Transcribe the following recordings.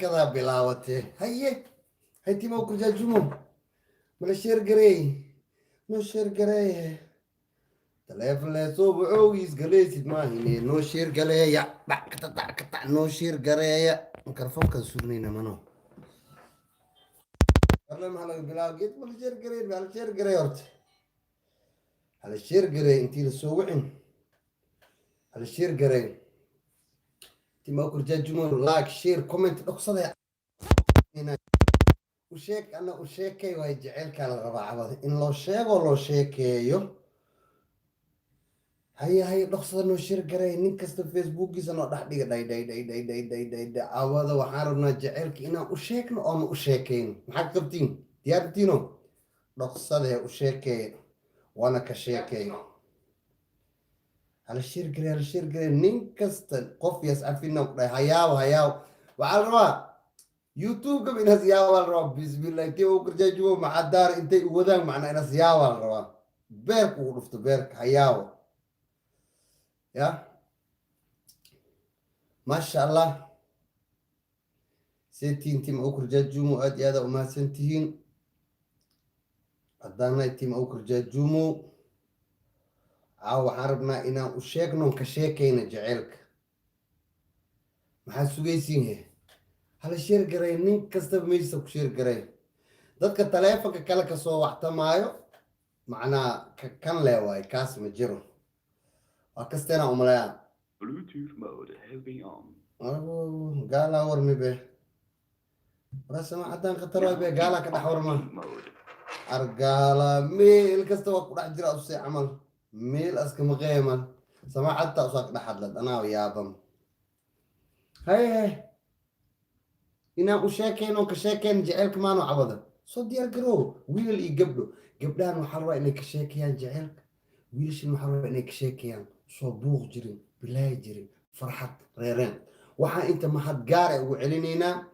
Sheekadaa bilaabatee. Haye, hay, team Kurjaajumo, mala share gareey? Noo share gareeye. Taleefon leesoo wacoogiis galeysid maahine, noo share gareeya. Dhac kata dhac kata, noo share gareeya. Mikrofoonkaan sugnayna mano arle. Maxaa laga bilaaba geed? Mala share gareey? Hala share gareey horta, hala share gareey. Intii lasoo wicin, hala share gareey. Team Kurjaajumo, like, share, comment, dhoqsada. U sheeg ana u sheekay waay. Jaceylkaa la rabaa cabada in loo sheego, loo sheekeeyo. Haye, haye, dhoqsada, noo share garay. Nin kasta Facebookiisa noo dhex dhiga. Dhay dhay dhay dhay dhay dhay dhay dhay. Cawada waxaan rabnaa jaceylka inaan u sheegno ooma u sheekeyno. Maxaad qabtiin? Diyaartiino? Dhoqsadee, u sheekeeya waana ka sheekeeyo. Hala share garay, hala share garay. Nin kasta qof yas cafina ku dhahay. Hayaabo, hayaabo, waxaa la rabaa YouTube-ka inas yaabaa la rabaa. Bismillah, intee u karjaajubo maxaa intay u wadaan macnaa inas yaabaa la rabaa. Beerka ugu dhufto, beerka hayaabo. Ya, maasha Allah, seetiin, team Awkarjaajumo? Aad iyo aada umahadsan tihiin. Haddaanay team Awkarjaajumo, caawa waxaan rabnaa inaan u sheegno, ka sheekayna jaceylka. Maxaad sugaysiin he? Hala share garay. Nin kastaba meeshiisa ku share garay. Dadka taleefonka kale kasoo waxtamaayo, macnaa kan lee waaye, kaas ma jiro. Waa kasteena umaleya. Bluetooth mode has been on. Gaalaa warmi be warasama caddaan khatar waay be. Gaalaa ka dhex warma. Mode. Argaala meel kasta waa ku dhex jira usee camal, meel askama qeeman samacadta usaa ka dhex hadlad. Anaa yaabam. Haye, inaan u sheekayno, ka sheekayno jaceylka maano. Cabada soo diyaar garow, wiilal iyo gabdho. Gabdhahan waxaa rabaa inay ka sheekayaan jaceylka, wiilashan waxaa rabaa inay ka sheekayaan. Soo buuq jirin, bilaahi jirin, farxad reereen. Waxaan inta mahad gaar ah ugu celinaynaa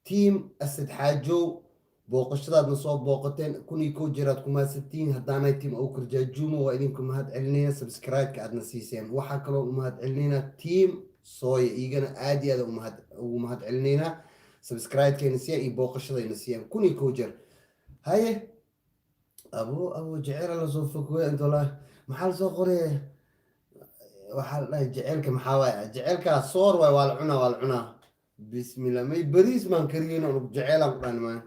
team Asad Xaajow, booqashadaadna soo booqateen. 1001 jeeraad ku mahadsantihiin. Haddaanay team Awkarjaajumo, waa idinku mahad celinayna subscribe-ka aadna siiseen. Waxaa kaloo u mahad celinaynaa team Sooya, iigana aad iyo aad ugu mahad celinaynaa subscribe-kayna siiyaan iyo booqashadayna siiyaan 1001 jeer. Haye, abo abo, jecela lasoo fogoya inta walaa. Maxaa lasoo qoraya? Waxaa la dhahay jeceelka maxaa waaye? Jeceelkaa soor waay, waa la cunaa, waa la cunaa. Bismillah, may bariis maan kariyeyno unug jeceelaan ku dhahni maayo.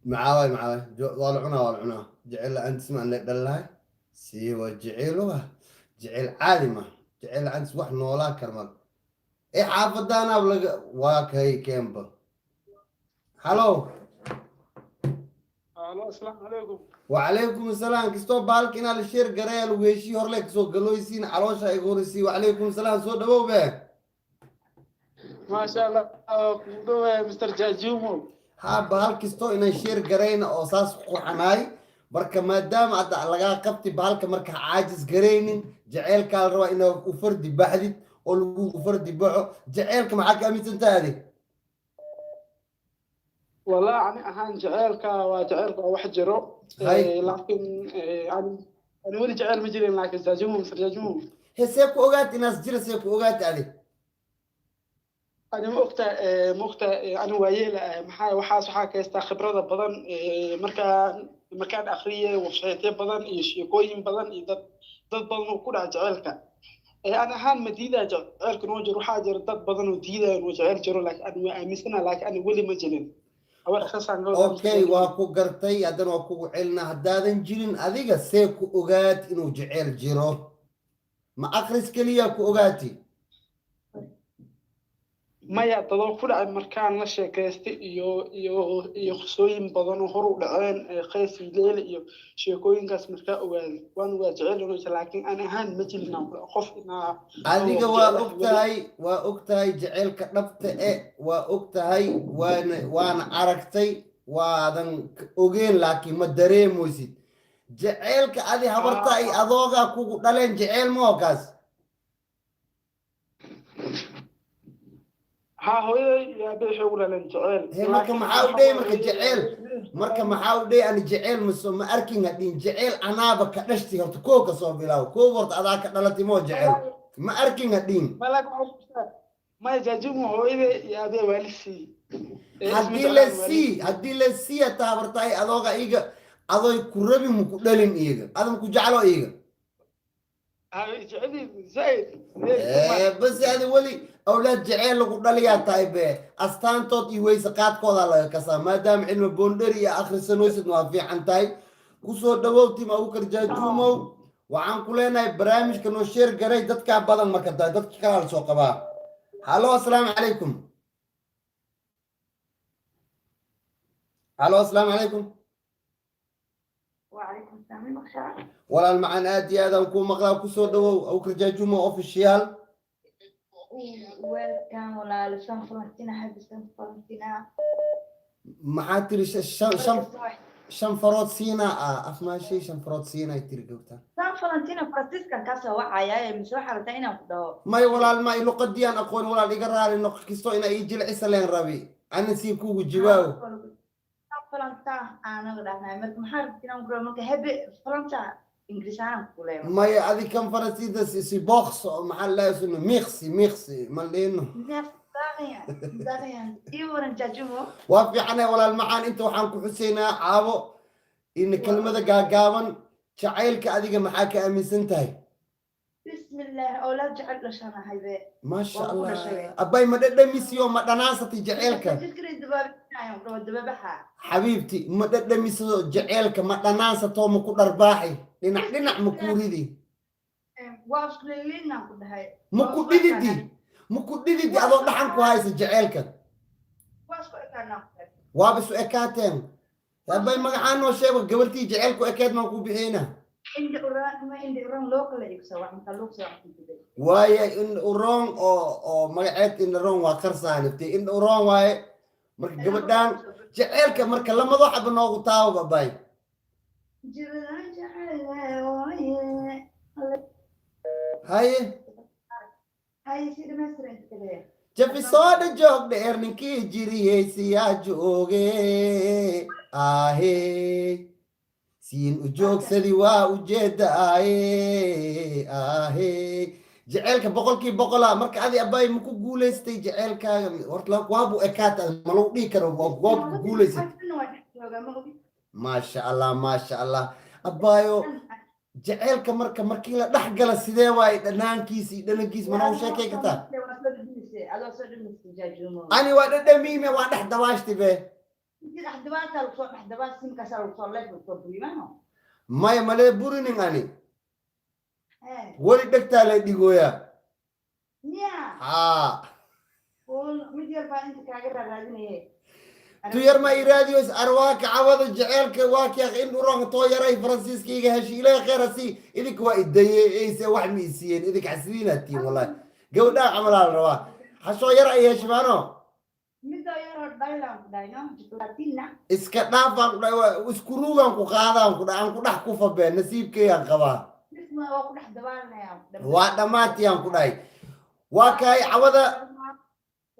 Maxaa waay? Maxaa waay? Waa la cunaa, waa la cunaa. Jecel la-aantiis maan le dhalahay sii waa jeceelo, ah jecel caadi ma jecel la-aantiis wax noolaa karmal ee xaafadaanaab laga waa kay keenba. Halo. Alo, asalaamu calaykum. Wacalaykum asalaam. Kastoo baalka inaa la share gareeya lagu heshii horle kasoo galoysiin, caloosha iga horeysiin. Wacalaykum asalaam, soo dhawow be. Maasha Allah, waa kugu dhawahay, Mr Jajumo. Ha, bahal kastoo inaan share garayna oo saas ku qurxanaay. Marka maadaama hadda lagaa qabti bahalka, marka ha caajis garaynin. Jaceylkaa la rabaa inaad u fardi baxdid oo lagu fardi baxo. Jaceylka maxaa ka aaminsantahay adi? Wallahi ani ahaan jaceylka waa jaceylka, waa wax jiro. Hay. Laakiin ani weli jeceyl ma jirin, laakiin Jajumo, Mr Jajumo. He, see ku ogaati inaas jira? See ku ogaati adi? Ani ma ogtahay, ma ogtahay, ani waa yeela ah. Maxaa waxaas waxaa ka haystaa khibrada badan. Markaan akhriyay websiteyo badan iyo sheekooyin badan iyo dad badan oo ku dhaca jaceylka. Ani ahaan ma diidaya jaceylka noo jiro. Waxaa jira dad badan oo diidaya inuu jeceyl jiro, laakiin ani waa aaminsana, laakiin ani weli ma jirin. Habar saasaan ka wadaa, Mr. Okay. Jajumo. Waa ku gartay. Haddana waa kugu celinaa: haddaadan jirin adiga, see ku ogaati inuu jeceyl jiro? Ma akris keliya ku ogaati? Maya, dadoo ku dhacay markaan la sheekaystay iyo qisooyin badan oo hor u dhaceen, qays iyo leele iyo sheekooyinkaas markaa ogaaday, waan ogaa jecel inuu jiro, laakiin ani ahaan ma jirin aan ku dhaco. Qof inaa Adiga oo waa jecelahay og weli. tahay, waa og tahay jaceylka dhabta e, waa og tahay, waana aragtay, waadan ogeen, laakiin ma dareemoysid jaceylka. Adi habarta ay adoogaa kugu dhaleen jeceyl ma oo kaas? Haa, hooyaday iyo aabbe waxay ugu dhaleen jeceyl. He, marka Laakiin maxaa u waxa dhey waaye marka hooyaday jeceyl iyo marka maxaa u dhey ani jeceyl maso ma arkin hadhin? Jeceyl anaaba ka dhashti horta. Koo ka soo bilaabo, koo horta adaa ka dhalatay moo? Jeceyl ma arkin hadhin. Malak, maya, Jajumo, hooyaday iyo aabbe waa la siiyey. Haddii la sii, haddii la siiya taabartaay adooga iiga adoy ku rabi, muku dhalin iiga, adam ku jeclo iiga. Jeceliin zaid. Bas adi weli awlaad jeceel lagu dhaliyaa tahay be. Astaantood iyo weyse qaadkoodaa laga kasaa. Maadaama cilmi boondheri iyo akhrisanaysid, waa fiican tahay. Kusoo dhawow team Abukar Jaajuumow. Waxaan ku leenahay barnaamijka noo share garay. Dadkaa badan marka tahay, dadka kalaa la soo qabaa. Halo, asalaamu calaykum. Halo, asalaamu calaykum. وعليكم السلام، مقشع. Walaal macaan, aad iyo aadaan kuu maqlaa. Kusoo dhawow Abukar Jaajuumow Official. Welcome walaal. San Valentina, happy San Valentina. Maxaa tiri? Shan shan shan farood siina ah, afmaashay shan farood siina ay tiri gabta. San Valentina, Franciscan kasoo wacaya ee mise waxaa rabtaa inaan ku dhaho? May walaal, may luqadii aan aqoon. Walaal, iga raali noqo. Kisto inaa ii jilcisa leen rabi, ana sii kugu jawaabo. San Valentin aanaga dhahnay. Marka maxaa rabtaa inaan ku dhaho? Marka happy Valentin Ingiriis ahaan ku leeyahay. Maya, adi kan faransiida si box maxaa la sunu merci, merci malino. Ii waran, Jaajumo. Waa fiicanay, walaal macaan. Inta waxaan ku xuseynaa caabo in kelmada gaagaaban. Jacaylka adiga maxaa ka aaminsan tahay? Bismillah, awlaad jecel dhashanahay be. Maasha Waa ku Allah. dhashay. Abbay, ma dhadhamisiyo, ma dhanaasatay jaceylka? Jirkana dabaabinayo, dhawa dababaxa. Xabiibti, ma dhadhamiso jaceylka? Ma dhanaansato? Ma ku dharbaaxi dhinac dhinac? Ma ku ridi? Waa isku leeyihiin ku dhahay. Ma ku dhididi? Ma ku dhididi adoo dhaxan ku haysa jaceylka? Waa isku ekaanaa ku dhahay. Waaba isu ekaateen. Abbay, magacaan noo sheego. Gabartii jaceylku ekeed maan ku bixiyna. Indha uraan ma indha uraan loo kala iibsa wax inta loo soo xidhiidhay. Waaye in uroon oo magaceed in uroon waa qarsaaniftay, in uroon waaye. Marka gabadhaan jaceylka marka lamado xaba noogu taabo, babay. Jiraan jecel waaye. Haye. Hay, si dhamaystira inta kale. Jafisoodha joog dheer, ninkii jiriyey siyaa jooge ahe, siin u joogsadi waa ujeedaaye ahe. Jaceylka 100%. Marka adi abay, maku guulaystay jaceylkaaga? Horta waabu ekaata, ma lagu dhihi karo waa ku guulaysatay. Maasha Allah, maasha Allah, abaayo. Jaceylka marka markii la dhex gala, sidee waay dhanaankiisa iyo dhanankiisa? Ma noogu sheekay kartaa? Ani waa dhadhamiime, waa dhex dabaashti be. Maya, malee burinin. Ani weli dhegtaa lay dhigooyaa. Haa. Tu yar ma iraadiyoys arwaaka cawada jaceylka waa kiaq in uron too yaray Faransiiska iga heshi. Ilaahay khayr ha sii. Idinka waa idaye eyse, wax ma isiiyeen. Idinka xasiliinaad tihiin wallahi. Gabadhaa camalaa la rabaa, xashoo yar ay heshmaano. Iska dhaafaan ku dhahay, isku ruugaan ku qaadaan ku dhahay, aan ku dhex kufa been. Nasiibkeeyaan qabaa, waa dhammaatiyaan ku dhahay. Waa kahay cawada,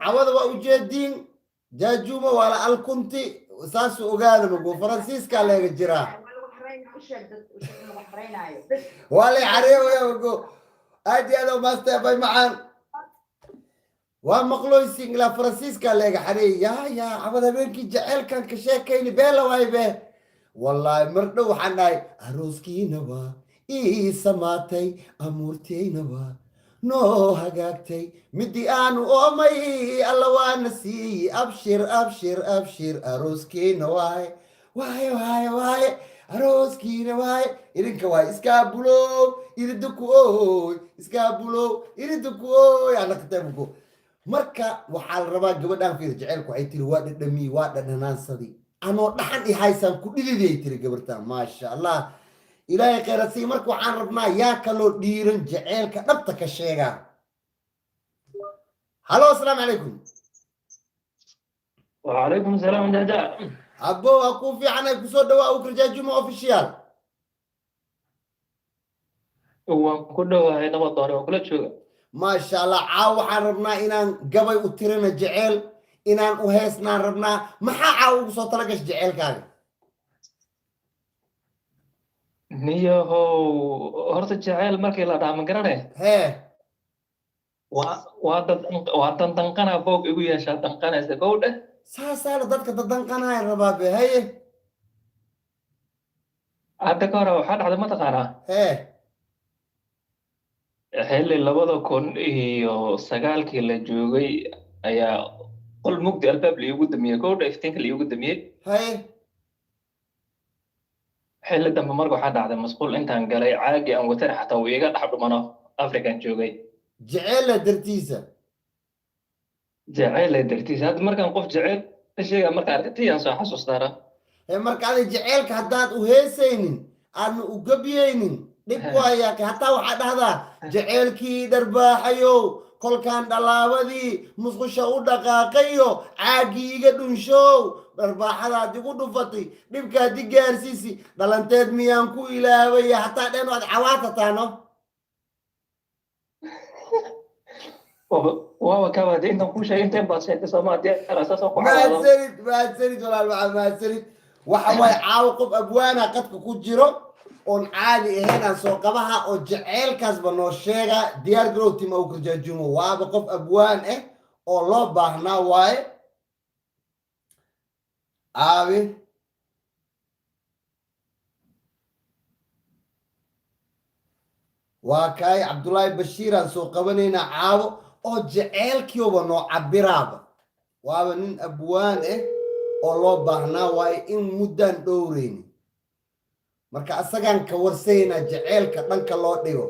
cawada waa ujeediin. Jaajuuma waa la alkunti, saasu ogaada. Mago Faransiiskaa leega jiraa, waa lay xareewaya. Mago aad iyo aad umaastay, abay macaan. Waa maqloysin ilaa Faransiiskaa leega xareey. Yaa yaa, cawada habeenkii jaceylkan ka sheekayni beela waay be. Wallaahi mar dhow waxaan dhahay arooskiina waa ii samaatay, amuurtayna waa noo hagaagtay, midii aanu oomay alla waana siiyey. Abshir, abshir, abshir, arooskiina waaye, waaye, waaye, waaye, arooskiina waaye. Idinka waaye iskaabulow iriduku ooy, iskaabulow iriduku ooy anaqtabuko. Marka waxaa la rabaa gabadhaan fiir jaceylku. Waxay tiri waa dhadhamiyi, waa dhadhanaansadii, anoo dhaxan i haysaan ku dhididay tiri gabartaan. Maasha Allah, Ilaahay khayra sii. Marka waxaan rabnaa yaa kaloo dhiiran jaceylka dhabta ka sheegaa. Halo, asalaamu calaykum. وعليكم السلام جاجا. Abo, waa kuu fiicanay. Kusoo dhawaa Abukar Jaajuma Official. Waan ku dhowahay, nabad doore, waan kula jooga. Maasha Allah. Caaw waxaan rabnaa inaan gabay u tirina jeceel, inaan u heesnaan rabnaa. Maxaa caaw ugu soo talagasha jeceelkaaga? Niyahow, horta jeceyl markii la dhaha, ma garane. Hee. Waa waa dad waa dandanqana, boog igu yeeshaa danqanaysa kow dheh. Saasaana dadka dadanqanaya rabaa be. Haye. Hadda ka hore waxaa dhacday, mataqaanaa? Hee. Xilli 2009-kii la joogay ayaa qol mugdi albaab la iigu damiyey, gowdha iftiinka la iigu damiyey. Haye. Xilli dambe marka waxaa dhacday, masquul intaan galay, caagii aan watana xataa uu iiga dhex dhumano. African joogay. Jeceela dartiisa. Jaceyl dartiisa. Hadda markaan qof jeceyl sheega markaan arkay aan soo xasuustaana. Ee, marka ada jeceelka haddaad u heesaynin, aadna u gabyaynin, dhib waaya. Hataa waxaa dhahdaa: "Jeceelkii dharbaaxayow, kolkaan dhalaabadii musqusha u dhaqaaqayo, caaggii iga dhunshow, dharbaaxadaad igu dhufatay, dhibkaad i gaarsiisi, dhalanteed miyaan ku ilaabaya?" Hataa dhen aad cawaata taano. Waaba kabaade intaan kuu sheegay, inteen baad sheegtay sooma diyaar saasoo ku cawaado. Mahadsanid, mahadsanid walaal, maxaa mahadsanid. Waxa waaye, caawo qof abwaana qadka ku jiro oon caadi ahayn aan soo qabaha oo jeceelkaasba noo sheega. Diyaar garow, team Abukar Jaajumo. Waaba qof abwaan ah oo loo baahnaa waaye. Aabi waa kaay Cabdullaahi Bashiir aan soo qabanaynaa caawo oo jeceelkiiba noo cabiraaba. Waaba nin abwaan ah oo loo baahnaa waaye in muddaan dhowreyni. Marka asagaan ka warsaynaa jeceelka dhanka loo dhigo.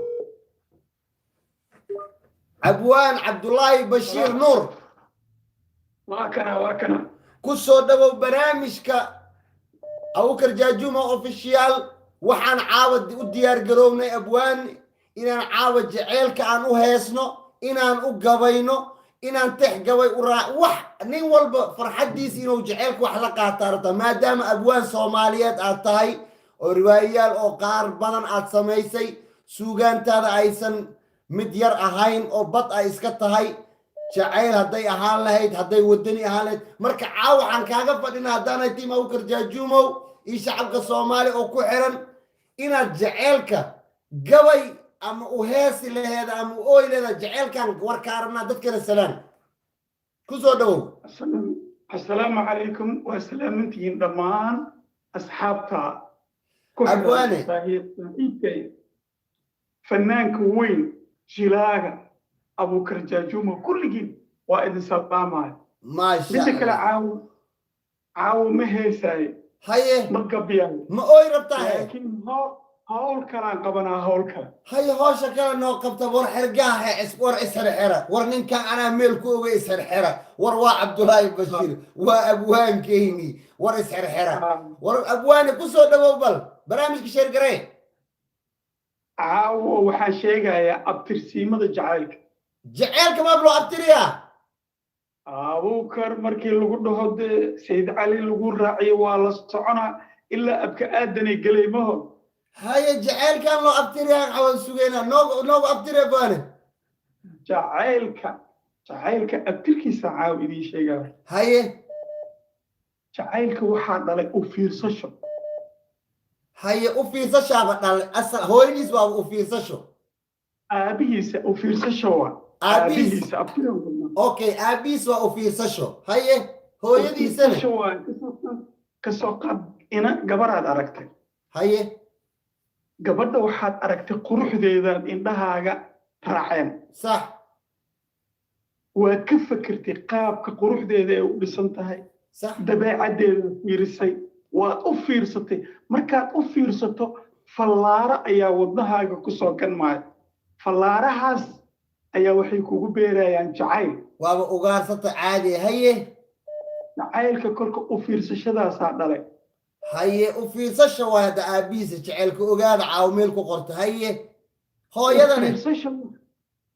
Abwaan Cabdullaahi Bashiir Nuur. Waa kana, waa kana. Ku soo dhawow barnaamijka Abukar Jaajuma Official. Waxaan caawa u diyaar garownay, abwaan, inaan caawa jeceelka aan u heesno, inaan u gabayno, inaan tex gabay u raa wax nin walba farxaddiisa inuu jeceelka wax la qaataa rabtaa, maadaama abwaan Soomaaliyeed aad tahay oo riwaayayaal oo qaar badan aad samaysay, suugaantaada aysan mid yar ahayn oo bad ay iska tahay, jacayl hadday ahaan lahayd, hadday wadani ahaan lahayd. Marka caawa waxaan kaaga fadhinaa, haddaanay team Abukar Jaajuumow iyo shacabka Soomaaliya oo ku xiran, inaad jaceylka gabay ama u heesi laheeda ama u ooyi leeda. Jaceylkan warkaa rabnaa. Dadkana salaan, ku soo dhawow. Assalaamu calaykum. Waa salaamantihiin dhammaan asxaabta ku xiran. Abwaane. Saaxiibkay fanaanka weyn, jilaaga Abuukar Jaajuuma, kulligiin waa idin salaamaya. Maasha Midda kale, Allah. Caawo caawo ma heesaayo. Haye. Ma gabyaayo. Ma ooy rabtaa he? Laakiin hawl kalaan qabanaa, hawl kale. Haye, hoosha kale noo qabta. War xergaha war isxerxera. War ninkan anaa meel ku oga, isxerxera. War waa Cabdulaahi Bashiir, waa abwaankeyni. War isxerxera. War abwaane, ku soo dhawow bal barnaamijka. Sheergaree. Caawo waxaan sheegayaa abtirsiimada jacaylka. Jaceylka maab loo abtiriyaa? Abuukar, markii lagu dhaho dee Sayid Cali lagu raaciyo, waa la soconaa ilaa abka aadanay gelay maho. Haye, jaceylkan loo abtiriyaa cawan sugeynaa. Noogu abtiri, abwaane. Jacaylka abtirkiisa caaw idiin sheegaa. Haye. Jacaylka waxaa dhalay u fiirsasho. Haye, u fiirsashaaba dhalay. Asal hooyadiis waaba u fiirsasho. Aabihiisa u fiirsasho waa. Aabihiis. Aabihiisa abtiran. Okay, aabihiis waa u fiirsasho. Haye, hooyadiisana? Fiirsasho waa kasoo qaad ina gabaraad aragtay. Haye. Gabadha waxaad aragtay quruxdeedaad indhahaaga raaceen. Sax. Waad ka fakirtay qaabka quruxdeeda ay u dhisan tahay. Sax. Dabeecaddeeda fiirisay, waad u fiirsatay. Markaad u fiirsato, fallaaro ayaa wadnahaaga ku soo ganmaayo. Fallaarahaas ayaa waxay kugu beerayaan jacayl. Waaba ugaarsata caadi. Haye. Jacaylka kolka u fiirsashadaasaa dhalay. Haye, u fiirsasha waa hadda aabihiisa jaceylka. Ogaada, caawo meel ku qorta. Haye, hooyadane?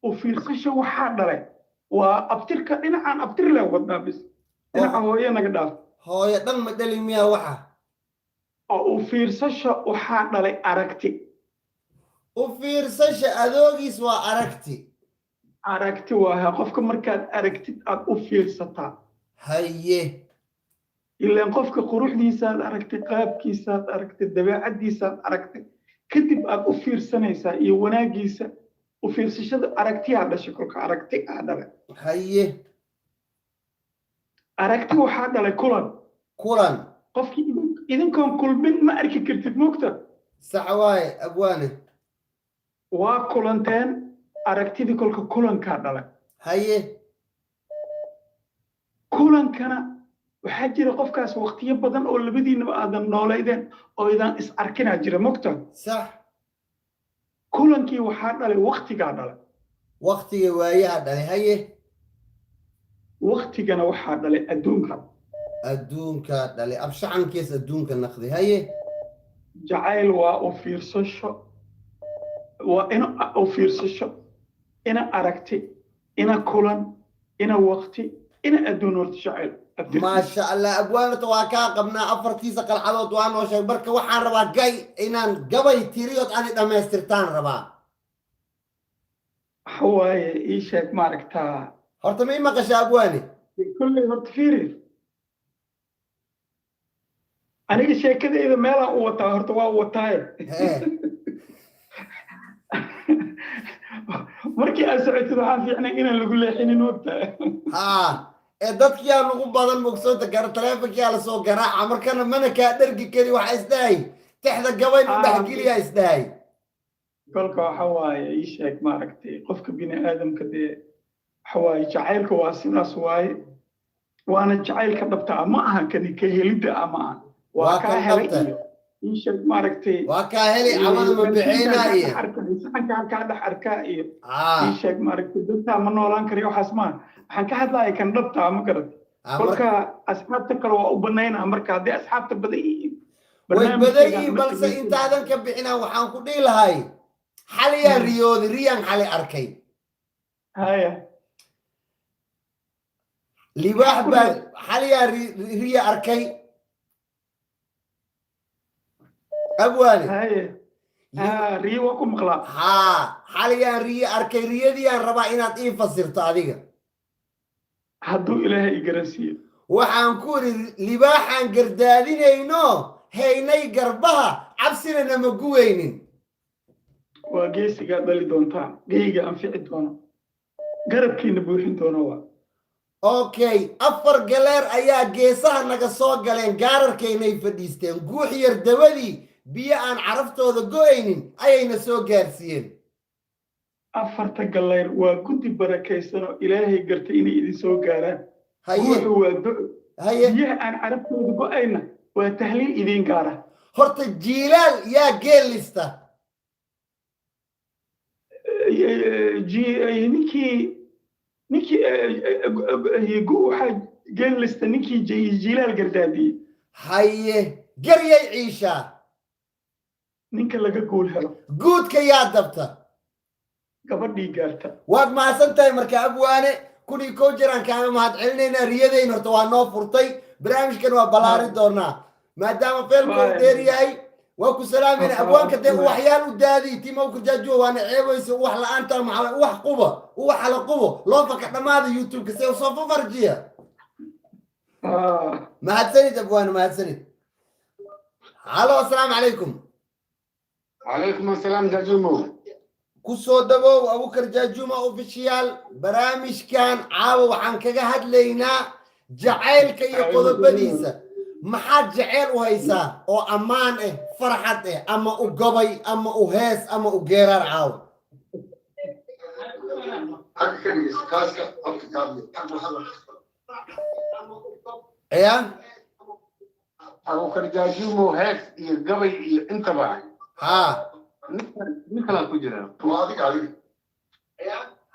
U fiirsasho waxaa dhalay waa abtirka. Dhinacaan abtir leh wadnaa bis, dhinaca hooyo naga dhaaf. Hooyo dhan ma dhali miyaa waxa? Oo u fiirsasho waxaa dhalay aragti. U fiirsasha adoogiis waa aragti. Aragti waaha. Qofka markaad aragtid aad u fiirsataa. Haye. Ilaan qofka quruxdiisaad aragtay, qaabkiisaad aragtay, dabeecaddiisaad aragtay, kadib aad u fiirsanaysaa iyo wanaaggiisa. U fiirsashada aragtiyaa dhashay, kolka aragti aa dhalay. Haye. Aragti waxaa dhalay kulan. Kulan. Qofkii idinkoon kulmin ma arki kartid, moogta? Sax waaye, abwaane. Waa kulanteen, aragtidii kolka kulankaa dhalay. Haye. Kulankana waxaa jira qofkaas waqtiyo badan oo labadiinaba aadan noolaydeen oo idan is arkinaa jira, mogta? Sax. Kulankii waxaa dhalay waqtigaa dhalay. Waqtiga waayaha dhalay, haye. Waqtigana waxaa dhalay adduunka. Adduunkaa dhalay, abshacankees adduunka naqdi, haye. Jacayl waa u fiirsasho, waa ina u fiirsasho, ina aragti, ina kulan, ina waqti, ina adduun, horta jacayl abtirkiisa. Maasha Allah, abwaanata waa kaa qabnaa. Afartiisa qalcadood waa noo sheeg. Marka waxaan rabaa gay inaan gabay tiriyood ani dhammaystirtaan rabaa. Waxa waaye, ii sheeg, maaragtaa. Horta ma ii maqasha, abwaane? Kolley horta fiiri, aniga sheekadayda meelaan u wataa, horta waa u wataaye. Hee. Markii aad socotid waxaa fiicnay inaan lagu leexinin, ogtaa? Haa, ee dadkiyaa nagu badan, mogsoonta gara taleefonkiyaa lasoo garaaca, markana mana kaa dhergi kari. Waxa isdhahay tixda gabayn u dhexgeliyaa isdhahay. Kolka waxa waaye, ii sheeg, maaragtay, qofka bini aadamka dee waxa waaye jacaylka waa sidaas waaye, waana jacaylka dhabta ah, ma ahan kani ka helidda ah, ma ahan. Waa waa kaa kan helay dhabta. Iyo ii sheeg, maaragtay, waa kaa heli camada ma bixinaa iyo saxankaa kaa dhex arkaa iyo aa ii sheeg, maaragtay, dadkaa ma noolaan karayo, waxaas maaha. Waxaan ka hadlaya kan dhabta ah, ma garat? Aa, kolka asxaabta kale waa u banaynaa, marka haddii asxaabta badan yihiin way badan barnaamijkeegaan yihiin marka balse intaadan ka bixinaa waxaan ku dhihi lahay xaliyaan riyoodi, riyaan xali arkay. Haya. Libaax baa xaliyaan riya arkay, abwaane. Haya. Riyo waa ku maqlaa. Haa, xaliyaan riyo arkay, riyadiiyaan rabaa inaad ii fasirto adiga. Hadduu Ilaahay i garansiiyo. Waxaan ku idhi libaaxaan gardaadinayno haynay garbaha, cabsina nama guwaynin. Waa geesigaa dhali doontaa, geyga anfici doono, garabkiina buuxin doono waa. Okay, afar galeer ayaa geesaha naga soo galeen, gaararkaynay fadhiisteen, guux yar dawadii biyo aan caraftooda go'aynin ayayna soo gaarsiiyeen. Afarta gallayr waa guddi barakaysan oo Ilaahay gartay inay idin soo gaaraan. Haye. Guuxu waa duco. Haye. Biyaha aan carabtooda go'ayna waa tahliil idiin gaara. Horta jiilaal yaa geel lista? Ninkii waxaa geel lista ninkii jiilaal gardaadiyey. Haye, garyay ciishaa? Ninka laga guul helo. Guudka yaa dabta? Gabadhii gaarta. Waad mahadsan tahay. Marka abwaane, 1001 jiraan kaaga mahad celinaynaa. Riyadayn horta waa noo furtay, barnaamijkan waa ballaarin doonaa maadaama feelku uu dheer yahay. Waa ku salaamayna, abwaanka. Dee uwaxyaal u daadiy timowka jaajuwa waana ceebaysa uwax la-aanta, maxaa uwax quba, uwax hala qubo loo faka dhammaada YouTube-ka see usoo fafarjiya. Mahadsanid, abwaane, mahadsanid. Halo, asalaamu calaykum. عليكم السلام جاجومو. Ku soo dhawow Abukar Jaajuma Official. Barnaamijkan caawa waxaan kaga hadlaynaa jacaylka iyo qodobadiisa. Maxaad jaceyl u haysaa oo ammaan ah, farxad ah, ama u gobay ama u hees ama u geeraar caawa? حق كريس كاسكا حق كابلي حق هذا. Ya. ابو كرجاجومو هيك قبل انت بقى. Haa. نكلا كجرا وادي علي.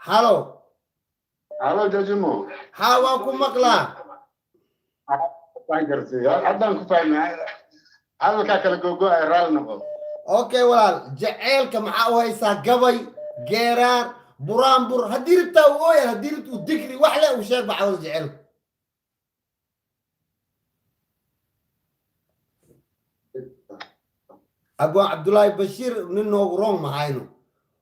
Halo. هلا جاجومو. Haa, waan ku maqlaa. haddaan ku fahmay hadalkaa kala gogo-ay, raali noqo. Okay walaal, jaceylka maxaa u haysaa? Gabay, geeraar, buraanbur haddii ribtaa u ooyan, haddii ribt u digri, wax le uu sheeg bacawda jaceylka. Abwaan Cabdullaahi Bashiir nin noogu roong mahayno,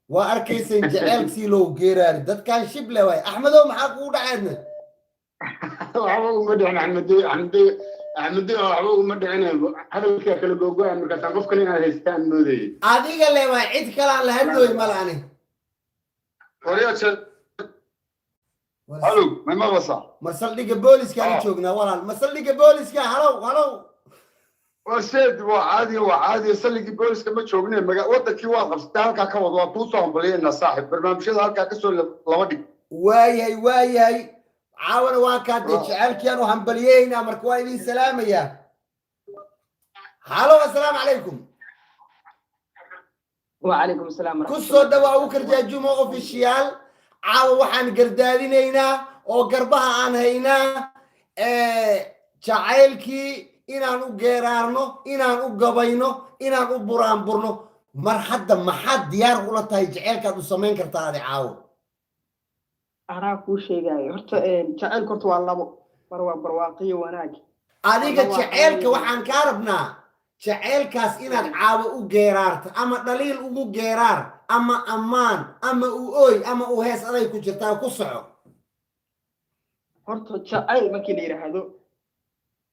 waa arkaysan jaceylka sii loogu geeraari dadkan shible waay. Axmedow, maxaa kugu dhaceedna? Waxba uma dhicin Axmedey, Axmedey, Axmedey, waxba uma dhicin. Hadalkaa kala gogo-ay, markaasaan qof kale inaad haystaan moodayay. Adiga le waay, cid kalaan la hadlooy mala ani. Halo, may maqlaysaa? Mar saldhigga booliska aan Ah. joognaa, walaal, ma saldhigga booliska? Halow, halow. Waa seed, waa caadiya, waa caadiya. Saldhiggii booliska ma joogne, maga wadankii waa qabsatay. Halkaa ka wad, waa kuu soo hambalyeynaa, saaxib. Barnaamijyada halkaa kasoo laba dhig. Waayahay, waayahay. Caawana waa kaatay. Ah. Jecelkiaan u hambalyeynaa. Marka waa idin salaamayaa. Halow, assalaamu calaykum. وعليكم السلام Ku ورحمة soo dhawaa Abuukar Jaajumo Official. Caawa waxaan gardaadinaynaa oo garbaha aan haynaa jacaylkii, inaan u geeraarno, inaan u gabayno, inaan u buraanburno. Mar hadda maxaad diyaar ula tahay jacaylkaad u samayn kartaa adi caawo? Anaa kuu sheegaayo horta, jacaylku horta waa labo mar: waa barwaaqiyo wanaag. Adiga Marna waa jaceylka xanuun. Waxaan kaa rabnaa jaceylkaas inaad caawo u geeraarto, ama dhaliil ugu geeraar, ama ammaan, ama u ooy, ama u hees. Aday ku jirtaa, ku soco. Horta jacayl markii la yidhaahdo,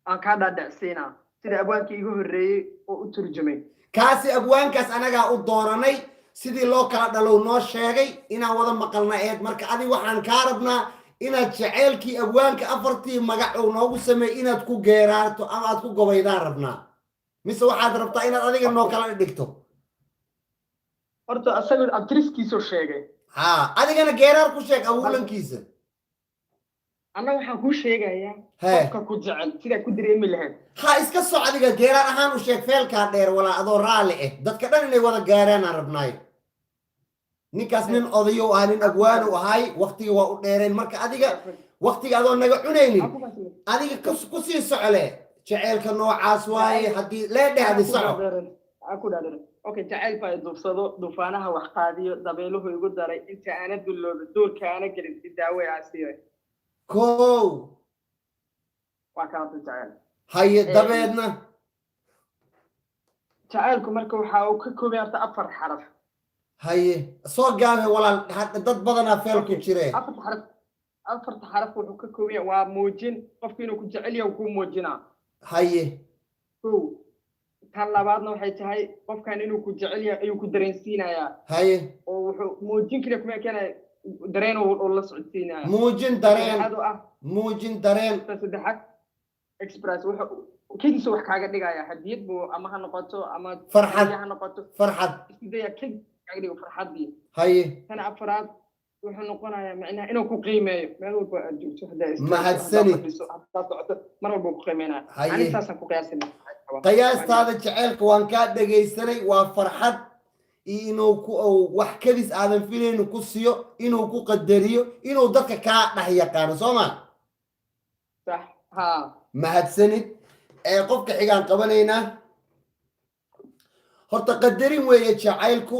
aan kaa dhaadhacsiinaa sida abwaankii igu horreeyey oo u turjumay. Kaasi abwaankaas anagaa u dooranay. Sidii loo kala dhalow noo sheegay inaan wada maqalna eed. Marka adi waxaan kaa rabnaa inaad jaceylkii abwaanka afartii magac uu noogu sameey inaad ku geeraarto ama aad ku gobaydaan rabnaa, mise waxaad rabtaa inaad adiga noo kala dhigto? Horta asaga abtiriskiisuu sheegay. Ha, adigana geeraar ku sheeg awuulankiisa. Anna waxaan kuu sheegayaa Hee. qofka ku jecel sidaa ku dareemi lahayd. Ha, iska soc. Adiga geeraar ahaan u sheeg, feelkaa dheer walaa, adoo raalli ah. Dadka dhan inay wada gaaraan aan rabnaay. Ninkaas nin odayow ahaa, nin abwaanu ahay, waktiga waa u dheereen. Marka adiga waktiga adoo naga cunaynin, adiga ku sii socole. Jaceylka noocaas waaye haddii lee dhehdi, soco. Ku dhaadheer. Okay, jacayl baa i duubsado, duufaanaha wax qaadiyo, dabeeluhu igu daray, inta aana dullooba, duurka aana gelin, i daawe aasiire. Kow. Waa kaasa jacayl. Haye, dabeedna? Jacaylku marka waxa uu ka koobay horta afar xaraf. Haye, soo gaabe walaal, dad badanaa feel ku jire. Afarta xaraf, afarta xaraf wuxuu ka kooban yahay waa muujin. Qofku inuu ku jecel yahay kuu muujinaa. Kow. Tan labaadna waxay tahay qofkan inuu ku jecel yahay ayuu ku dareensiinayaa. Oo wuxuu muujin kaliya kuma keenaya, dareen uu la socodsiinaya. Muujin, dareen. Saddexaad oo ah Muujin, dareen. Ta saddexaad express, wuxuu kediisa wax kaaga dhigaya, hadiyad buu ama ha noqoto ama Farxad. ha noqoto. Farxad. Isku daya kediisa kaaga dhigo farxaddii. Tan afraad wuxuu noqonayaa macnaha inuu ku qiimeeyo meel walba aad joogto, haddaa istaagto, Mahadsanid. haddaa fadhiso, haddaa socoto, mar walba uu ku qiimeynaya. Ani saasaan ku qiyaasi lahaa. Qiyaastaada jaceylka waan kaa dhegaysanay. Waa farxad iyo inuu ku wax kadis aadan filaynu ku siiyo, inuu ku qadariyo, inuu dadka kaa dhex yaqaano, soo ma? Sax, ha. Mahadsanid. Ee qofka xigaan qabanaynaa. Horta qadarin weeye jacaylku,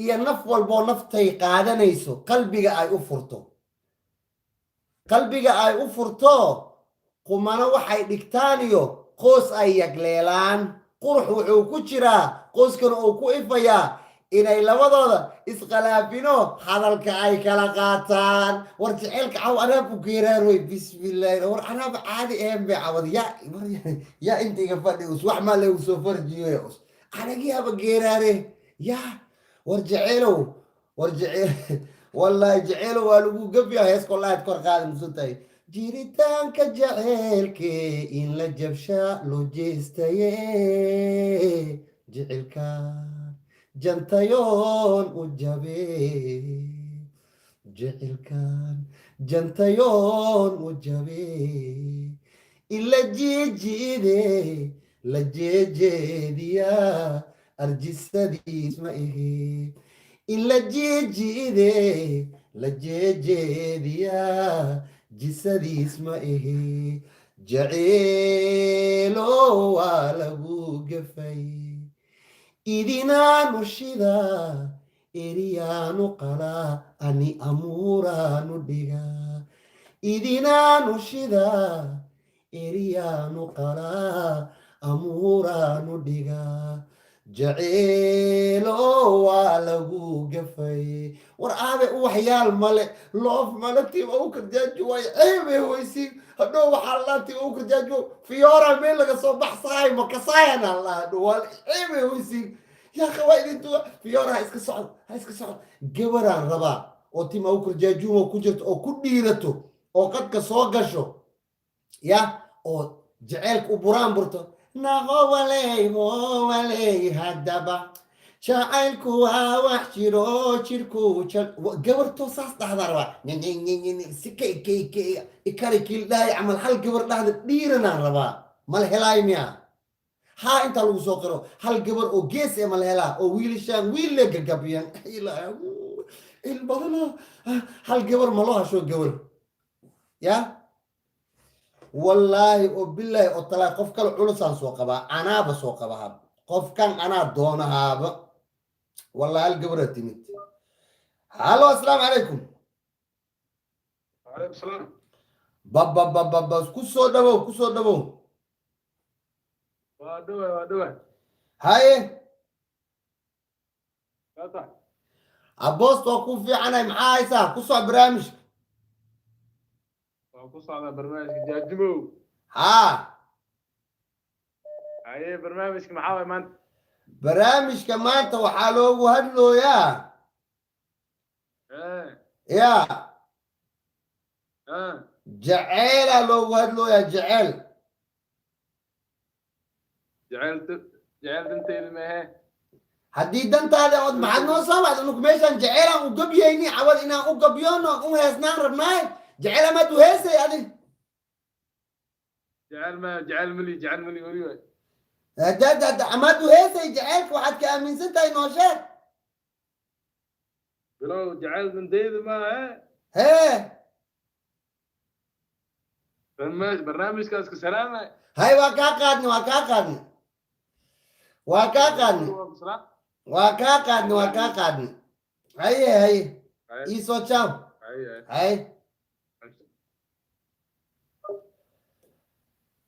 iyo naf walboo naftay qaadanayso qalbiga ay u furto, qalbiga ay u furto. Qumano waxay dhigtaan iyo qoos ay yagleelaan. Qurux wuxuu ku jiraa qoyskana uu ku ifayaa inay labadooda iskhalaafino, hadalka ay kala qaataan. War jaceylka caw anaab u geeraaroy. Bismillahi, war anaaba caadi ahayn bay cawad. Yaa yaa, inta iga fadhi us, wax maa lagu soo farjiyo us, anagiyaaba geeraare. Yaa, war jaceylow, war jaceyl, wallahi jaceylow waa lagu gafiya. Hees kollahayd kor qaadi musan tahay. Jiritaanka jaceylke in la jabshaa loo jeestaye, jecelka jantayoon u jabe, jecelkan jantayoon u jabe, ila jiijiide la jeejeediya, arjisadiis ma ihi, ila jiijiide la jeejeediya, jisadiis ma ihi, jaceelo waa lagu gafay, idinaanu shida, eriyaanu qalaa, ani amuuraanu dhigaa, idinaanu shida, eriyaanu qalaa, amuuraanu dhigaa, jaceelo waa lagu gafay. War aabe, uwaxyaal male, loof male, tiim Abuukar Jaaji waay ceebay hoysiin. Hadhow waxaa lalaa tiim Abuukar Jaaji fiyoora meel laga soo baxsaay makasaayana lalaa. Hadhow waa ceebay hoysiin. Yaa qabaa idintu fiyoora, ha iska socdo, ha iska socdo. Gabaraan rabaa oo tiim Abuukar Jaajuuma ku jirto oo ku dhiirato. Oo qadka soo gasho ya oo jaceylka u buraan burto naqo waley waley haddaba jacaylku waa wax jiro jirku gabartoo saas dhahdaa rabaa si kay kay kay ikari kiildhaay camal hal gabar dhahda dhiiranaan rabaa mala helaay miya haa intaa lagu soo qiro hal gabar oo gees ee mala helaa oo wiilashaan wiil le gagabiyan il badana hal gabar ma loo hasho gabar ya wallaahi oo bilaahi oo talaa qof kale culusaan soo qabaa anaaba soo qabaha qofkan anaa doonahaaba wallahi hal gabaraa timid. Halo, asalaamu calaykum. Calaykum salaam. Bababababa, ku soo dhawow, ku soo dhawow. Waa dhawa, waa dhawa. Haye. Kaata. Aboost waa ku fiicanay, maxaa haysaa? Ku soc barnaamijka. Waa ku socdaa barnaamijka Jaajumow. Haa. Haye, barnaamijka maxaa waay maanta? Barnaamijka maanta waxaa loogu hadlooyaa ya jaceelaa loogu hadlooyaa, jaceyl. Jaceyl, jaceyl danteyda mehe. Haddii dantaada od maxaad noo soo baxda unug meeshaan jaceylaan u gabyayni cawad inaan u gabyoono u heesnaan rabnaay jaceyl amaad u heesay adi. Jaceyl ma jaceyl mali, jaceyl mali weli waay. Hadaad amaad u heesay jaceylka waxaad ka aaminsan tahay noo sheeg. Bilow, jaceyl danteyda maahe. Hee. Barnaamijkaas ka salaamay. Hay, waa kaa qaadni, waa kaa qaadni, waa kaa qaadni, waa kaa qaadni, waa kaa qaadni. Haye, haye, iisoo jaab. Haye,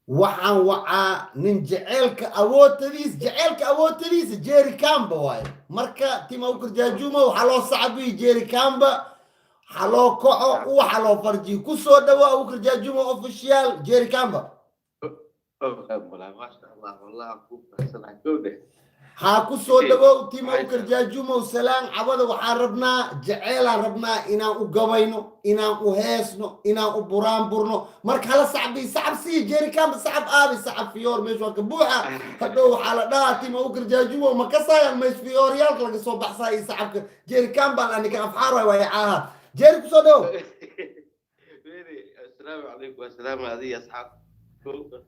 waxaan wacaa nin jaceylka awoodtadiis, jaceylka awoodtadiisa Jerry Camba waaye. Marka tima ukarjaajumo waxaa loo sacabiyi Jerry Camba waxaa loo kaco waxa loo farjiyo. Ku soo dhawo Abukarjaajumo Official, Jerry Camba. Haa, ku soo dhawow tima ukarjaajumow. Salaan cabada waxaan rabnaa jaceylaan rabnaa inaan u gabayno, inaan u heesno, inaan u buraanburno. Marka hala sacbi, sacab sii Jerry Camba, sacab aabi, sacab fiyoor meesha waa ka buuxa. Hadhow waxaa la dhahaa tima ukarjaajumow ma kasaayan mees fiyooryaalka laga soo baxsaa iyo sacabka Jerry Camba anika afxaar waay waay caaha. Jerry, kusoo dhawow. Asalaamu calaykum, wasalaamu adiga asxaab.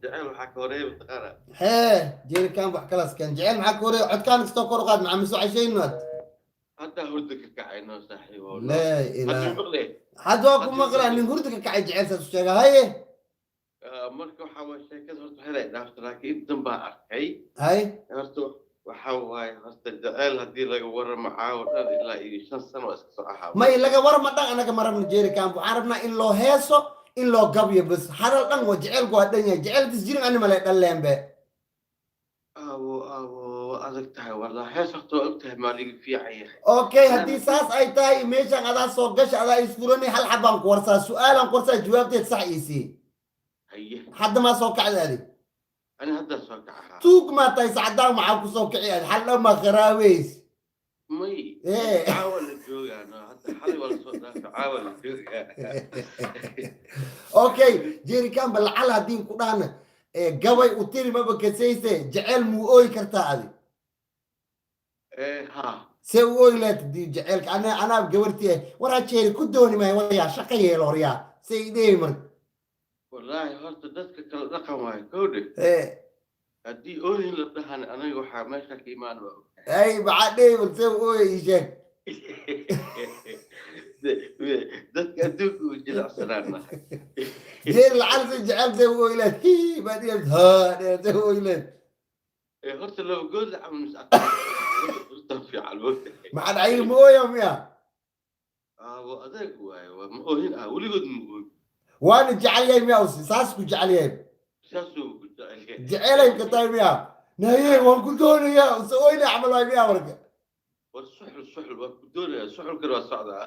Jaceyl waxaa ka horeeya mataqaana? Hee, Jerry Camba, wax kalaas kan jecel maxaa ka horeeya? Codkaan kastoo kor u qaad maxaa miso cashaynaad? Hadda hurda ka kacayno saaxiibo. Laa ilaaha, hadda waa ku maqlaa nin hurda ka kacay jecel saas u sheega. Haye. Marka waxaa waay sheekada horta helay dhaafta, laakiin intan baa arkay. Haye. Horta waxaa waaye, horta jaceyl haddii laga warramo caawa dhan ilaa iyo 5 sano waa iska soo ahaa. May laga warama dhan anaga ma rabno Jerry Camba, waxaan rabnaa in loo heeso, in loo gabyo bas. Hadal dhan waa jecelku waa dhan yahay, jecelkiis jirin ani male dhalleen be. Awo awo, waa adag tahay wallah. Hees horta waa og tahay maaliga fiican yahay. Okay, haddii saas ay tahay meeshan adaa soo gasha, adaa isfuranay. Hal xabaan ku warsaa, su-aalaan ku warsaa, jawaabteed sax iisii. Haye. Hadda maa soo kacda adi? Ani haddaa soo kacahaa. Tuug maa tahay sacdaan, maxaa kusoo kici adi? Hal dhan maa qaraaweys? May, caawa la joogaa no, hadda xalay waa lasoo dhaafay, caawa la joogaa. Okay, Jerry Camba, lacal haddii ku dhahna gabay u tiri maba kasayse, jecel muu ooyi kartaa adi? Ha. See u ooyi lahayd hadii jeceelka ana anaa gabartii waraa Jerry ku dooni maayo waryaa shaqo yeelo horyaa say idheebi marka? Wallaahi horta dadka kala dhaqan waayo kowdhe. Haddii oohin la dhahan aniga waxaa meesha ka imaan waa ay maxaa dheebi bal see u ooya ii sheeg. Dadka adduunka u jilicsanaan nahay. Jerry, lacal say jecel see u ooyi lahayd hii baad dhihi ha see u ooyi lahayd? Horta laba good la camal mis horta fiican mogtahay. Maxaa dhacay, ma ooya miya? Waa adeeg waaye, waa ma oohin ah, weligood ma oohin. Waana jecel yahay miya usi saas ku jecel yahay? Saasuu ku jecel yahay. Jecelay ka tahay miya naye waan ku doonayaa use oyna camal waay miya marka? War suxul suxul waa ku doonayaa, suxulkana waa socdaa.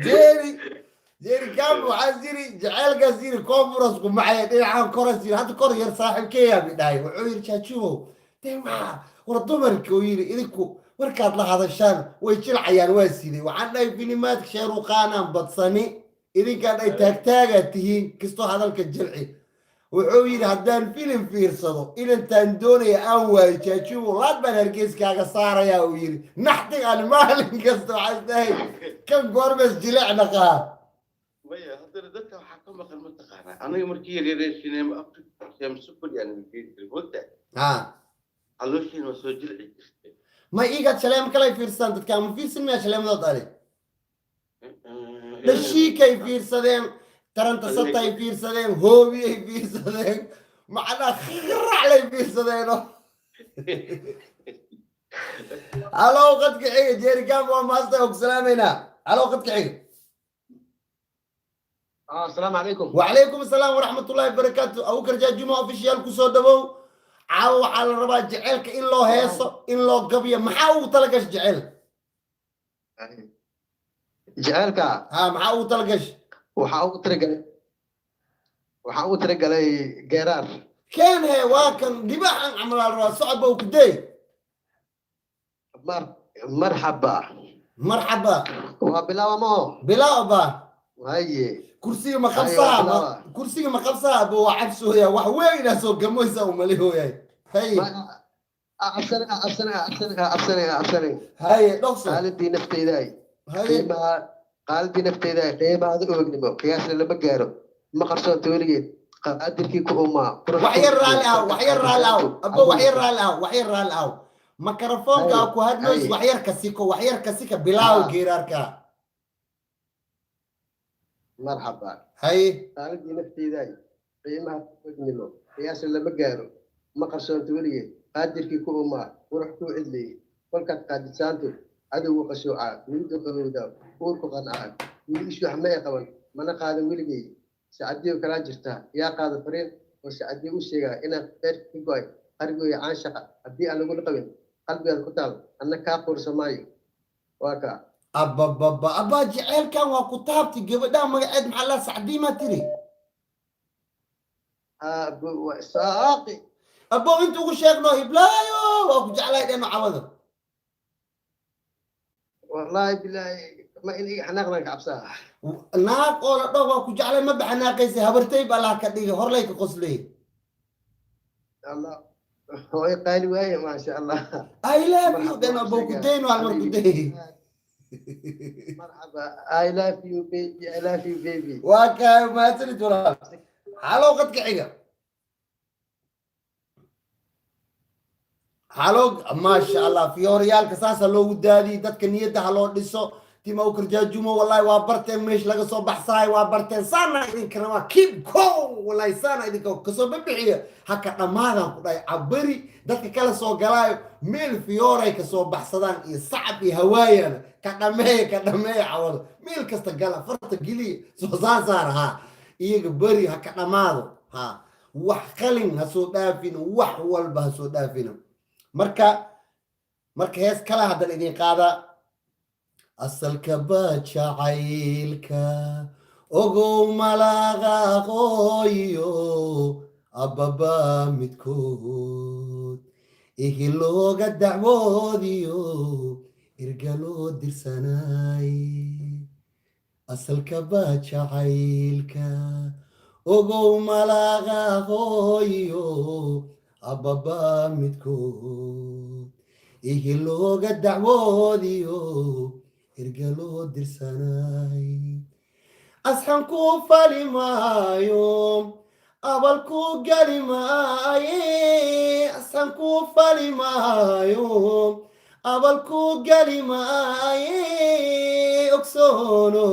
Jerry, Jerry Camba waxaa yiri jaceylkaas yiri conference ku macaya dhinacan koras yiri hadda kor yar saaxiibkeeyaa mi dhahay wuxuu yiri Jaajumow dee waxaa war dumarka uu yiri idinku Markaad la hadashaan way jilcayaan. Waa sidee? Waxaan dhahay filimaadka Shaaruqaanaan badsani, idinkaan dhahay taagtaagaad tihiin, kastoo hadalka jilci. Wuxuu yidhi haddaan filim fiirsado inantaan doonaya aan waayo, Jaajumo, laad baan Hargeyskaaga saarayaa, uu yidhi. Naxtig aan maalin kasta waxaa isdahay kan goormees jilic dhaqaa. Maya, haddana dadka waxaa ka maqan, mataqaanaa, anaga markii yaryaree sinema Afrika Shamsukul yaan geyn jiray, mogta? Ha. Calooshiina waa soo jilci jirtay. Ma igaad shaleemo kale ay fiirsadaan dadka ama fiirsan miyaa shaleemadood ali dhashiikay fiirsadeen, tarantasatay fiirsadeen, hoobiyay fiirsadeen, macnaa khiraclay fiirsadeeno. Halow, qadka xiga. Jerigam, waa maasta, og salaamaynaa. Halow, qadka xiga. Asalaamu calaykum. وعليكم السلام ورحمة الله وبركاته. أبو Jajuma Official, kusoo dhawow. Caawa waxaa la rabaa jaceylka in loo heeso, in loo gabiyo. Maxaa ugu talagash jecel? Jaceylka? Ha, maxaa ugu talagash? Waxaa ugu talagalay geeraar. Keen he, waa kan dhibaxan camal aa la rabaa, socod ba ku day. Marxaba. Marxaba. Waa bilaaba maho? Bilaaba. Haye. Kursiga ma Haye, qabsaa? waa bilaaba. Kursiga ma qabsaa abo? Waa cabsooya, wax weyn inaa soo gamoysa umalihooyay. Haye. Cabsane, cabsane, cabsane, cabsane, cabsane. Haye, dhokso. Qaalidii nafteydaay. Haye. Qiimaha qaalidii nafteydaay, qiimahaada oognimo qiyaasna lama gaaro, ma qarsoonta weligeed qaadirkii ku umaa. Wax yar raali aw, wax yar raali aw abo, wax yar raali aw, wax yar raali aw. Makarafoonka Haye, ku hadloys. Haye. Wax yar ka siko, wax yar ka sika, bilaaw geeraarka. Marxaba. Haye. Qaalidii nafteydaay, qiimaha ognimo qiyaasna lama gaaro, ma qarsoonta weligeed qaadirkii ku umaa, qurux kuu cidleeyey kolkaad qaadisaantu cadowgu qashoocaa, welidu qabowdaa, uurku qancaa, weli ishu wax ma ay qaban, mana qaadan weligay. Sacadiyo kalaa jirtaa, yaa qaada fariin oo sacadiyo u sheegaa inaan qeyrka ka go'ay qarigooya caanshaqa haddii aan lagula qabin qalbigaad ku taal, anna kaa quursa maayo, waa kaa. Abababa, abaa, jaceylkan waa ku taabti. Gabadhaha magaceed maxaa la sacdii maa tiri? Saaqi. Abo, inta ugu sheegno hiblaayo waa ku jeclahay dheno cawada. Wallaahi bilaahi, ma in iga xanaaqdan ka cabsaa. Naag oo la dhaho waa ku jeclay ma baxanaaqaysa. Habartay ba Allah ka dhigay, horlay ka qoslay. Allah, hooyo qaali waaye, maasha Allah. I love you dheno, abo, ku dayno hal mar ku day. Marxaba, I love you baby, I love you baby. Waa kaa, mahadsanid walaal. Halow, qadka xiga. Halow, maasha Allah, fiyooryaalka saasa loogu daadiyey. Dadka niyadda ha loo dhiso. Tima ukarjaajumo, wallahi waa barteen meesh laga soo baxsaay, waa barteen. Saana idinkana waa keep go, wallahi saana idinka kasoo babixiya, haka dhammaadaan ku dhahay. Cabari dadka kala soo galaayo meel fiyooray kasoo baxsadaan iyo sacab iyo hawaayana ka dhameeya, ka dhameeya. Cawada meel kasta gala, farta geliya, soo saar ha iyaga beri ha ka dhammaado. Ha wax qalin ha soo dhaafino, wax walba ha soo dhaafino. Marka hees kala haddan idin qaada. Asalka bajacaylka ogow malaqaqooyo ababa midkood ihi looga dacwoodiyo erga loo dirsanay. Asalka bajacaylka ogow malaqaqooyo ababa midkood ihi looga dacwoodiyo erga loo dirsanay. Asxan ku fali maayo, abal ku gali maaye. Asxan ku fali maayo, abal ku gali maaye. Ogsoono,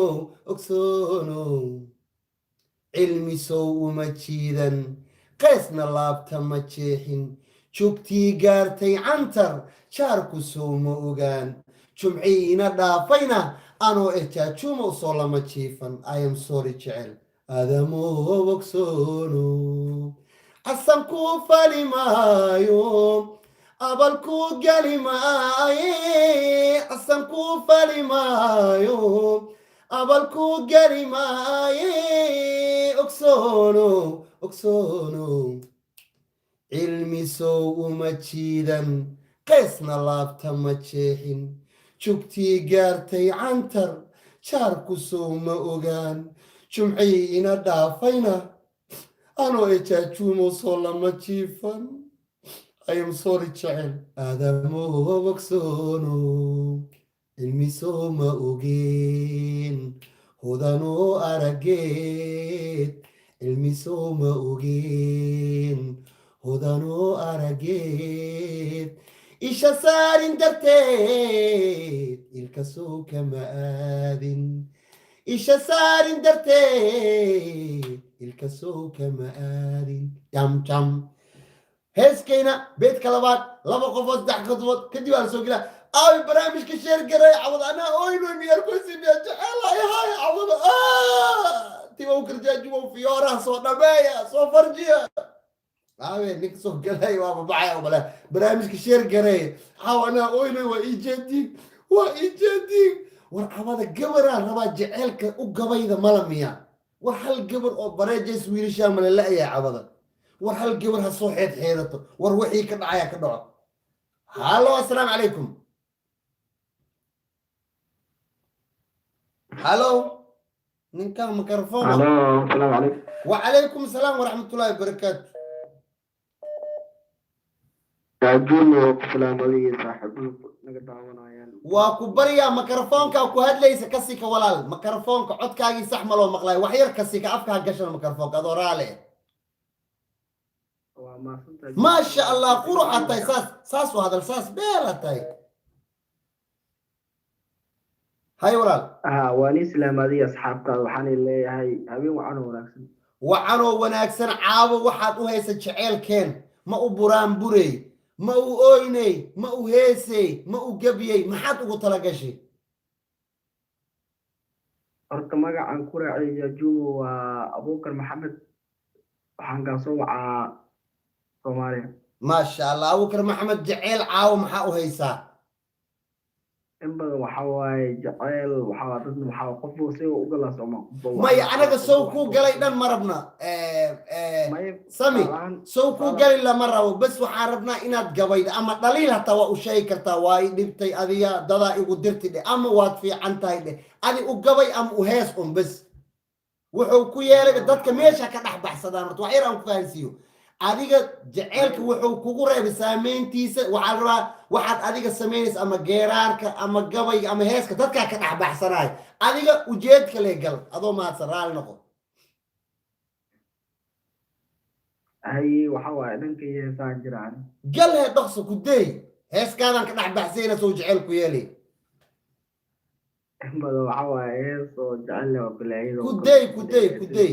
ogsoono, cilmi sow uma jiidan, qaysna laabta ma jeexin. Joogtii gaartay Cantar jaarku sow ma ogaan. Jumciina dhaafayna anoo eh Jaajuuma soo lama jiifan. I am sorry jecel aadamoo, ogsoono, xasan ku fali maayo, abal ku gali maaye. Xasan ku fali maayo, abal ku gali maaye. Ogsoono, ogsoono, cilmi sow uma jiidan. Qaysna laabta ma jeexin. Jugtii gaartay Cantar, jaarku sow ma ogaan. Jumcii ina dhaafayna anoo ejaajuumo soo lama jiifan. I am sorry, jecel aadamo bogsoono, cilmi soo ma ogeen, hodanoo arageed. Cilmi soo ma ogeen, hodanoo arageed. Isha saarin darteed, ilka soo kama aadin. Isha saarin darteed, ilka soo kama aadin. Jam jam. Heeskayna beedka labaad, laba qofood, saddex qofood kadib aan soo gelaa. Aawi barnaamijka share garay. Cawad anaa oyno miyarkosi miya jecelahay. Hay cawada tiba u karjaajumo fiyooraha soo dhameeya, soo farjiya. Aawe ninka soo galay? Waa babacaya male. Barnaamijka share garay. Caw anaa oyno, waa ijeediin, waa ijeediin. War cawada gabaraan rabaa jeceelka u gabayda mala miya? War hal gabar oo bareejays wiilashaa mala la'yaa cawada? War hal gabar ha soo xeed xeedato. War wixii ka dhacaya ka dhaco. Hallo, assalaamu calaykum. Hallo, ninkan mikrofon. Halo, asalaamu calaykum. Wacalaykum asalaam waraxmatullaahi wabarakaatu. Jaajuun waa ku salaam adigii saaxiibada naga daawanayaan. Waa ku baryaa, mikrofoonka ku hadlaysa ka sika walaal. Mikrofoonka codkaagii sax ma loo maqlayo. Wax yar ka sika, afka ha gashan mikrofoonka adoo raale. Waa mahadsantahay. Maasha Allah, quruxaad tahay. Saas saas u hadal, saas beela tahay. Hay walaal. Ha, waan islaam adiga asxaabtaada, waxaan leeyahay habeen wacan oo wanaagsan. Wacanoo wanaagsan. Caawo waxaad u haysa jeceelkeen, ma u buraanburey, ma u ooyney, ma u heesey, ma u gebyey? Maxaad ugu talagashay? Horta magacan ku raacay Jaajuumo waa Abuukar Maxamed, waxaan kaa soo wacaa Soomaaliya. Maasha Allah, Abuukar Maxamed, jeceyl caawo maxaa u haysaa? In badan waxa waaye jaceyl, waxaa dadna waxaa qofba si uu u galaa sooma. Maya, anaga sow kuu galay dhan ma rabna. Sami sow kuu gali lama rabo. Bes waxaan rabnaa inaad gabaydo ama dhaliil hataa waa u sheegi kartaa. Waa i dhibtay adiga, dadaa igu dirti dheh, ama waad fiican tahay dheh. Adi u gabay ama u hees un bes. Wuxuu ku yeelay dadka meesha ka dhex baxsadaan. Horta wax yar aan ku fahansiiyo. Adiga jaceylka wuxuu kugu reebay saameyntiisa. Waxaa la rabaa waxaad adiga samaynaysa ama geeraarka ama gabayga ama heeska dadkaa ka dhex baxsanayo. Adiga ujeedka le gal, adoo mahadsan, raali noqo. Haye, waxa waaye dhanka iyo heesaan jiraan. Gal hee, dhaqso ku day heeskaadan ka dhex baxsayna soo jeceyl ku yeelay. In badan waxa waaye hees oo jecel leh oo kale iyadoo ku day, ku day, ku day,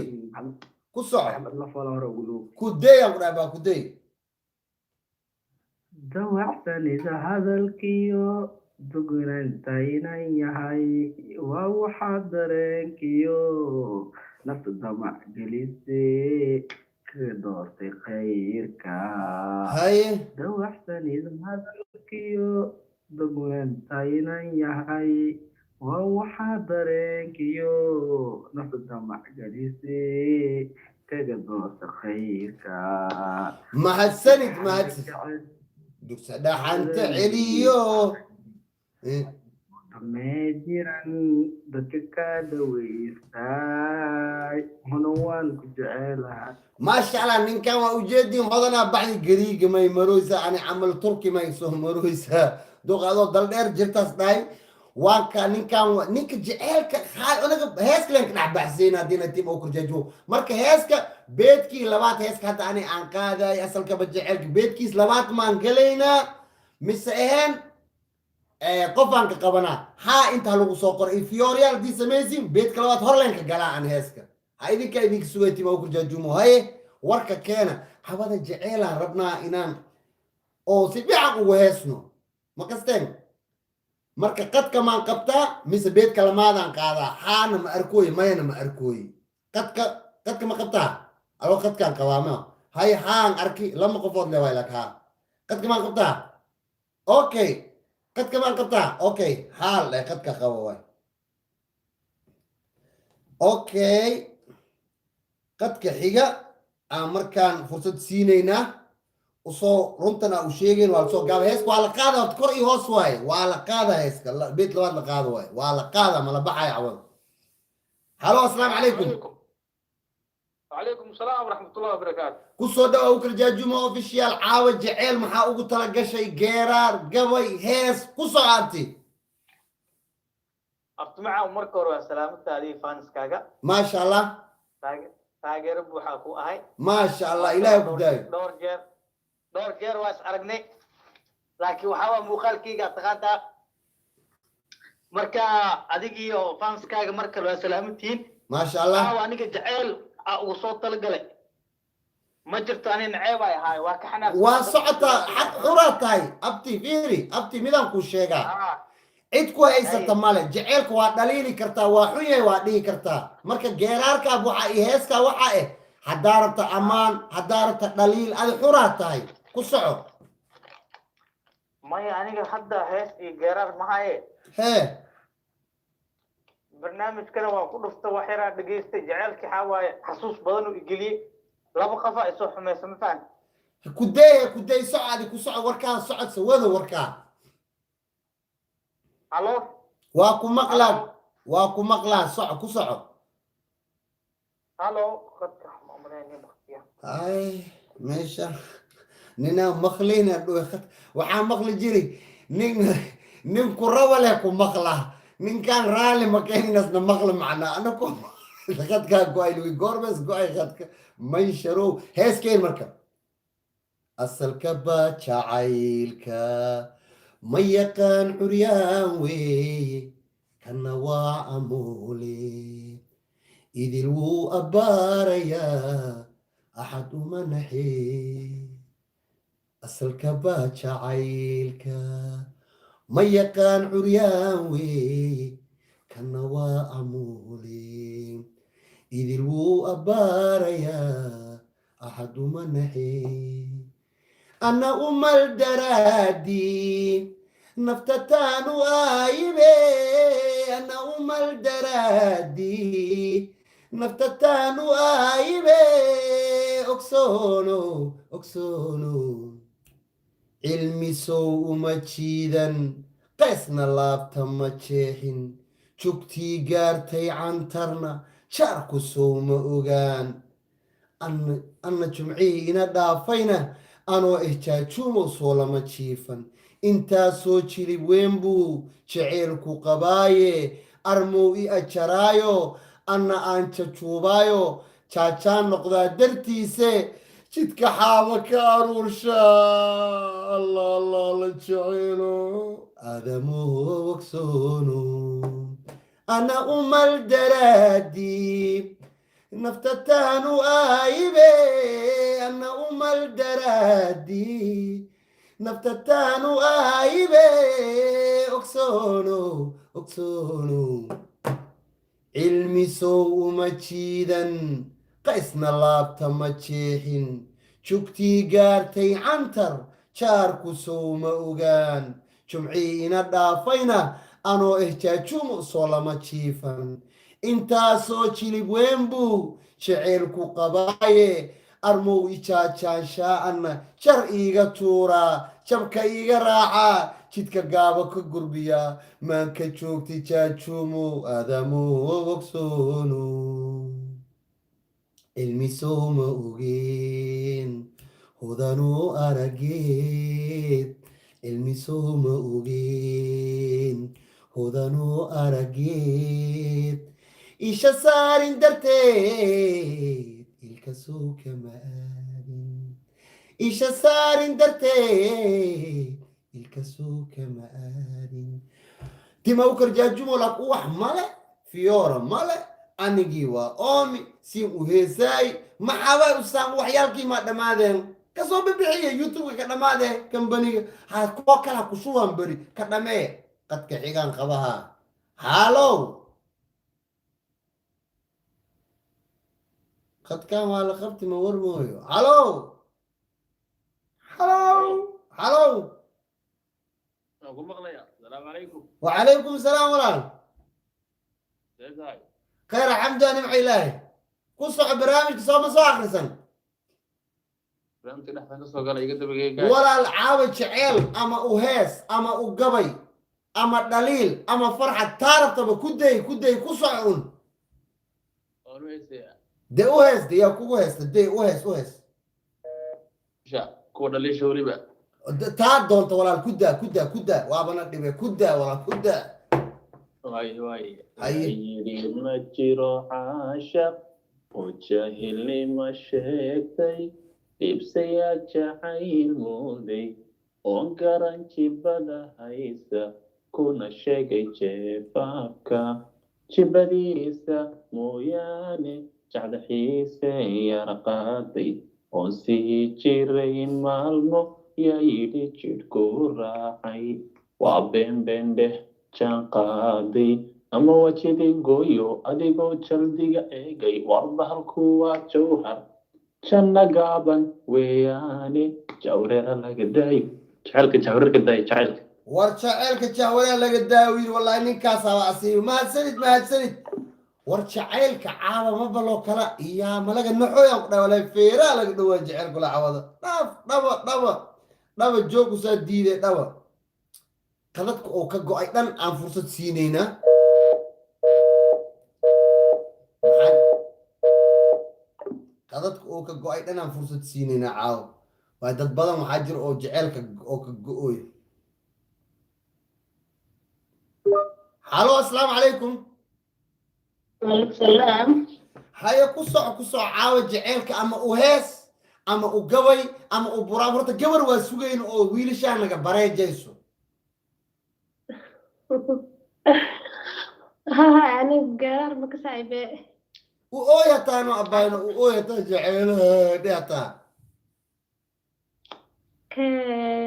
ku soco. Maxamed la fala hore ugu dhow. Ku day aan ku dhahay baa ku day. Dawacsanida hadalkiyo dugnantaynan yahay waa waxaa dareenkiyo nafta damac gelise kaga doortay khayrka. Haye. Dawacsanida hadalkiyo dugnantaynan yahay waa waxaa dareenkiyo nafta damac gelise kaga doortay khayrka. Mahadsanid, mahadsanid. Dugsa dhaxanta celiyo. Damee jiran dadka ka dhaweystay huna waan ku jecelahay. Maasha Allah, ninkan waa ujeedin. Hodanaa baxdi gariiga may maroysaa, ani camal Turki may soo maroysaa. Duq adoo daldheer jirtaas dhahay. Waa ka ninkan ninka jeceelka anaga heeska leen ka dhex baxsayna haddii tim oo kurjaajuwo. Marka heeska beedkii labaad, heeska hadda ani aan qaaday asalkaba jeceelka beedkiis labaad maan galaynaa mise aheen qofaan ka qabanaa? Haa, intaa lagu soo qoray fiyooryaal haddii samaysin beedka labaad horleenka galaa aan heeska ha idinka idinka sugay tim oo kurjaajumo. Haye, warka keena. Habada jeceylaan rabnaa inaan oo si fiican ugu heesno, ma kasteen? Marka qadka maan qabtaa mise beedka lamaadaan qaadaa? Haana ma arkooye, mayana ma arkooye. Qadka, qadka ma qabtaa? Alo, qadkaan qabaa ma hay? Haan arki lama qofood le waay lak. Haa, qadka maan qabtaa? Okay, qadka maan qabtaa? Okay, haal dheh, qadka qabo waay. Okay, qadka xiga aan markaan fursad siinaynaa. Usoo runtana u sheegeen, waa lasoo gaaba heeska, waa la qaada horta, kor iyo hoos waaye, waa la qaada heeska. Beed labaad la qaado waaye, waa la qaada, ma la baxayo cawada. Halo, asalaamu calaykum. وعليكم السلام ورحمة الله وبركاته. Kusoo dhawa Ukar Jaajuma Official. Caawa jeceel maxaa ugu tala gashay? Geeraar, gabay, hees, ku soo aarti. Abtimaca, marka hore waa salaamataadii fanskaaga. Maasha Allah. Taageero buuxa ku ahay. Maasha Allah, Ilaahay ku daayo. Dhowr jeer waa is aragnay, laakiin waxaa waa muuqaalkayga taqaantaa. Marka adigiyo fanskaaga mar kale waa salaamantihiin. Maasha Allah. Caawa aniga jaceyl aa ugu soo talagalay ma jirto, ani naceeb ay ahaay, waa ka xanaaqsan. Waa socotaa, xaq xuraa tahay, abti. Fiiri abti, midaan kuu sheegaa, cid ku haysata male. Jaceylka waa dhaliili kartaa, waa xun yahay waa dhihi kartaa. Marka geeraarkaa waxa iyo heeskaa waxa haddaa rabta ammaan, haddaa rabta dhaliil, adi xuraa tahay, ku soco. Maya, aniga hadda hees iyo geeraar mahaye. Hee. Barnaamijkana waa ku dhufta, wax yaraa dhegaystay. Jaceylkii waxaa waaye xasuus badan uu igeliyey, laba qof aa isoo xumaysa, ma fahan? Kudeeye, kudeey, soco adi, ku soco warkaa, socodsa wada warkaa. Halo? Waa ku maqlaa, waa ku maqlaa, soco, ku soco. Halo, qadka ma umaleynaya waqtiya. Ay, meesha ninaa maqlina dhuwe. Waxaa maqli jiri nin ku raba leh ku maqla, ninkaan raali ma keeninasna maqla macnaa. Ana ku khadkaa go-ay, lugi goormes go-ay khadka mansharow. Heeskeen marka asalka baa jacaylka ma yaqaan, curyaan weeye, kana waa amoole, idil wuu abbaarayaa, axad uma naxee. Asalka baa jacaylka ma yaqaan, curyaan weeye, kana waa amoole, idil wuu abbaarayaa, axad uma naxee. Ana umal daraadii naftataanu aayibe, ana umal daraadii naftataanu aayibe, ogsoono, ogsoono, cilmi sow uma jiidan, qaysna laabta ma jeexin, jugtii gaartay cantarna jaarku sow ma ogaan. Anna jumcihii ina dhaafayna anoo ihjaajuumow soo lama jiifan. Intaasoo jilib weyn buu jeceelku qabaaye, armow i ajaraayo, anna aan jajuubaayo, jaajaan noqdaa dartiise, jidka xaaba ka aruurshaa. Allah, Allah, la jeceelo aadamuhu ogsoono, ana umal daraadii naftataanu aayibe, ana umal daraadii naftataanu aayibe, ogsoono, ogsoono, cilmi sow uma jiidan, qaysna laabta ma jeexin, jugtii gaartay cantar jaarku sow ma ogaan. Jumcii ina dhaafayna anoo ihjaajuumo soo lama jiifan. Intaasoo jilib weyn buu jeceelku qabaaye, armow ijaajaanshaa, anna jar iiga tuuraa, jabka iiga raacaa, jidka gaabo ka gurbiyaa, maanka joogtay jaajuumo, aadamuhu ogsoono, cilmi sow ma ogeen, hudanuu arageed, cilmi sow ma ogeen, hudanuu arageed, isha saarin darteed, ilka sow kama aadin, isha saarin darteed, ilka sow kama aadin. Tima u karjaajumo lak uwax male, fiyoora male, anigii waa oomi siin u heesaay. Maxaabay usaan waxyaalkii maa dhammaadeen? Kasoo bibixiya YouTube-ka, ka dhammaadee kambaniga ha kuwa kala ku shuban beri ka dhamee. Qadka xigaan qabaha. Halow, qadkan waa la qabti, ma war mooyo. Halow, halow, halow. Ku maqlaya, asalaamu calaykum. Wacalaykum salaam, walaal. See tahay? Khayr, alxamdu, nimca Ilaahay. Ku soco barnaamijka, sooma soo akhrisan? Barnaamijka dhexdan ka soo gala, iga dabageega. Walaal, caawa jeceel ama u hees ama u gabay ama dhaliil ama farxad, taa rabtaba ku day, ku day, ku soco un. Waan u heesayaa. Dee u hees, de yaa kugu heesta, dee u hees, u hees. Sha kuwa dhaliisha weliba. Taa doonta walaal, ku daa, ku daa, ku daa, waabana dhibe, ku daa walaal, ku daa. Waay waay. Haye. Yidhi ma jiro caashaq oo jahilnimo sheegtay, dhibsayaa jacayl mooday oon garan jibada haysa, kuna sheegay jeefaafka jibadiisa mooyaane, jacda xiise yara qaaday oon sii jirayn maalmo, yaa yidhi jidhku raacay waa been been dheh jaan qaaday ama wajidi gooyo adigoo jaldiga eegay, war bahalku waa jawhar janna gaaban weeyaane, jawreera laga daayo jacaylka, jawreerka daayo jacaylka. War jaceylka jahwareer laga daawiin, wallahi ninkaasaaba asiibay. Mahadsanid, mahadsanid. War jacaylka caawa ma baloo kala iyaa malaga naxooyaan ku dhahay, wallahi feeraa laga dhowaa jaceylku la cawada dhaaf dhaba dhaba dhaba joogusaa diiday dhaba qadadka oo ka go'ay dhan aan fursad siinaynaa. Qadadka oo ka go'ay dhan aan fursad siinaynaa caawa, waayo dad badan waxaa jira oo jaceylka oo ka go'oy. Halo, asalaamu calaykum. Salaam. Haye, ku soco, ku soco. Caawa jaceylka ama u hees ama u gabay ama u buraab. Horta gabar waa sugayn oo wiilashaa naga bareejayso. Ha, aniga garaar ma ka saaxiibe. U ooyataano abayno, u ooyataa jaceyl dhehataa.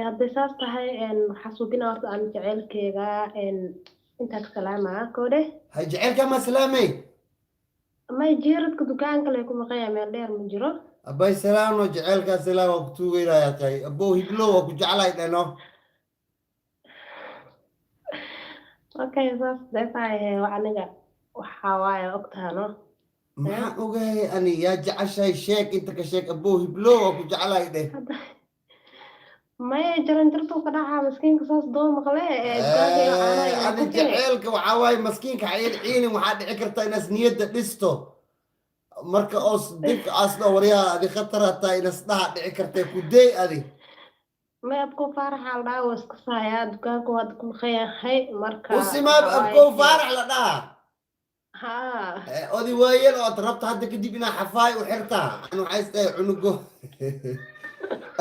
Hadday saas tahay, waxaa suubina horta aan jaceylkeyga intaa ka salaamaa koodhe. Hay, jaceylka ma salaamay? May, jiiradka dukaanka le ku maqaya, meel dheer ma jiro. Abay salaamno, jaceylkaa salaam, waa ku tuugeynaya qay abow hiblo, waa ku jeclahay dheno. Okay, saas dee tahay, wax aniga waxaa waaye ogtahano. Maxaan ogahay ani? Yaa jeceshahay? Sheeg, inta ka sheeg, abow hiblo, waa ku jeclahay dheh. Maya, jaranjartuu ka dhacaa miskiinka, saas doo maqle ee dukaanka iyo caanaha iyo Adi ku kene. Jaceylka waxaa waaye maskiinka xayil ciilin, waxaa dhici karta inaas niyadda dhisto marka oos dibka aasna waryaha adi khatar hataa inas dhaha dhici kartee, ku day adi. May, abkow faaraxa la dhahaa, waa iska saayaa dukaanka, waa ku maqan yahay marka. Usimaab. Waxaa waaye Abkow faarax la dhaha? Haa. Odi waayeel ood rabta hadda kadib inaa xafaay u xirtaa, an waxay isdhahay cunugo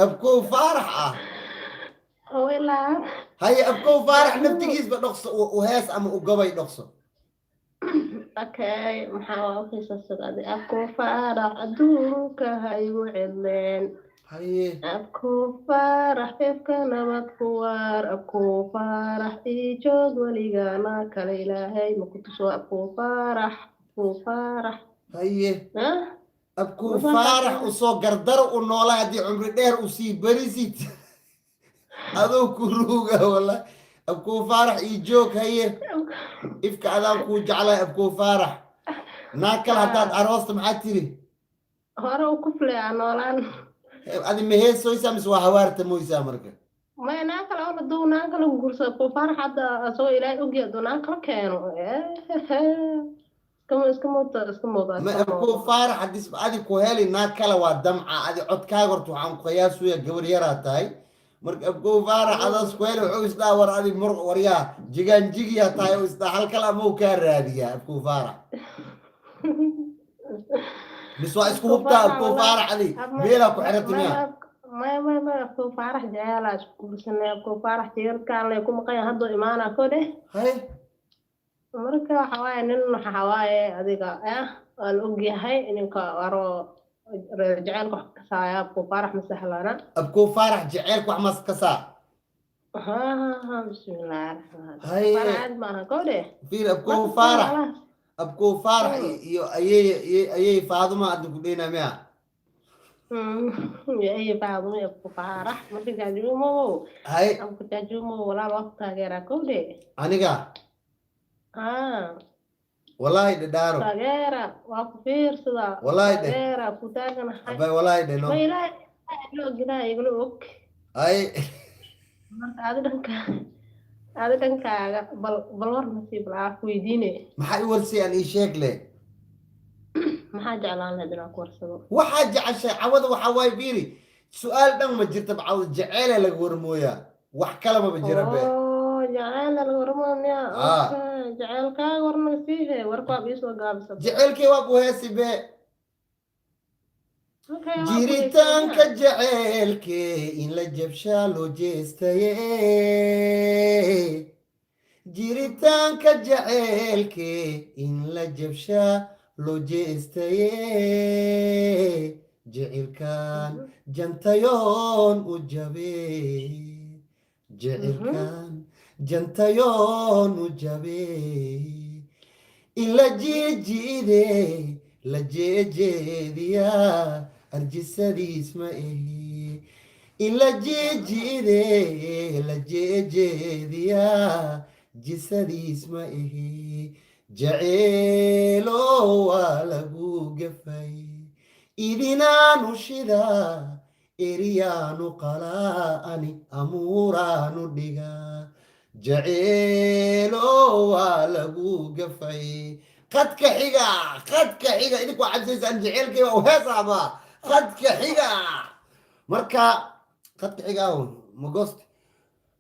abkow faarax ah. Oo ilaa. Haye, abkow faarax naftigiisba dhokso u hees ama u gabay, dhokso. Okay, maxaa waa u xiisasaday? Abkow faarax adduunka ha igu cidleen. Haye. Abkow faarax feefka nabad ku waar, abkow faarax ii joog weligana kale ilaahay ma ku tuso, abkow faarax, abkow faarax. Haye. Ah. Abkow faarax usoo gardaro u noolaa haddii cumri dheer usii barisid adoo ku ruuga, wala abkow faarax ii joog. Haye, ifka adaan kuu jeclahay abkow faarax, naag kale haddaad aroosta maxaad tiri? Hore u kufle aa noolaan. Adi ma heesoysaa mise waa hawaarta moysaa marka? Maya, naag kale oo haduu naag kale guursado, abkow faarax hadda asagoo ilaahay ogyahay hadduu naag kala keeno, iska iska mooda, iska mooda. Ma iska abkow mooda. Faarax haddii adi ku heli naag kale waa damca adi codkaaga horta waxaan ku qiyaasuya gabar yaraa tahay, marka abkow faarax adaas ku heli wuxuu isdhaha war adi mur waryaa jigaanjigiyaa tahay oo isdhaha hal kale ama uu kaa raadiyaa abkow faarax, mis waa isku Abkow hubtaa? faarax Abkow walaa faarax adi meelaa ku xirata miya? Maya maya maya, abkow faarax jaceelaa isku guursanay, abkow faarax jiirkaan lay ku maqan yahay, hadduu imaanaa ko dheh. Haye. Marka waxa waaye nin waxa waaye adiga waa la ogyahay ninka waro reer jaceylka wax kasaaya, abkow faarax ma sahlana. Abkow faarax jaceylka wax mas kasaa? Ha ha ha, bismillahi raxmaan. Haye. Faarax aad maaha ko dheh. Fiir, abkow marka faarax khalaas. Abkow faarax iyo ayey ayey faaduma hadda ku dheynaa miya? Ay faaduma abkow faarax marka jaajuumow. Haye. Abko jaajuumow walaal waa ku taageeraa ko dheh. Aniga? Haa. Wallaahi dhadhaaro. Taageera waa ku fiirsadaa. Wallaahi dheh. Taageera ku taaganahay. Abay wallaahi dheh no. Ma ilaahay Igala og, Ilaahay igala og. Ay. Marka adi dhankaaga bal war nasiib la'aa ku weydiine. Maxaa i warsayaan? Ii sheeg le. Maxaa jeclaan lahayd inaan ku warsado? Waxaa jeceshay cawada waxaa waaye, fiiri, su-aal dhan ma jirta cawada, jeceela laga warmooyaa, wax kale maba jira be. Oo jaceyl laga waramayaa? Ah. Okay, jaceylkaaga war naga siihe, warka waab iisoo gaabisatay. Jecelkii waa ku heesi be. Okay, waa ku Jiritaanka heesay. Jaceylkee in la jabshaa loo jeestaye, jiritaanka jaceylkee in la jabshaa loo jeestaye, jecilkaan jantayoon u jabe, jecilkaan jantayoon u jabe, in la jiijiide la jeejeediyaa arjisadiis ma ehi, in la jiijiide la jeejeediyaa jisadiis ma ehi, jaceelo waa lagu gafay, idinaanu shidaa, eriyaanu qalaa, ani amuuraanu dhigaa, jaceelo waa lagu gafay. Qadka xiga, qadka xiga. Idinku waa cabsaysaan, jaceylkay waa uheesaaba. Qadka xiga, marka qadka xiga magost.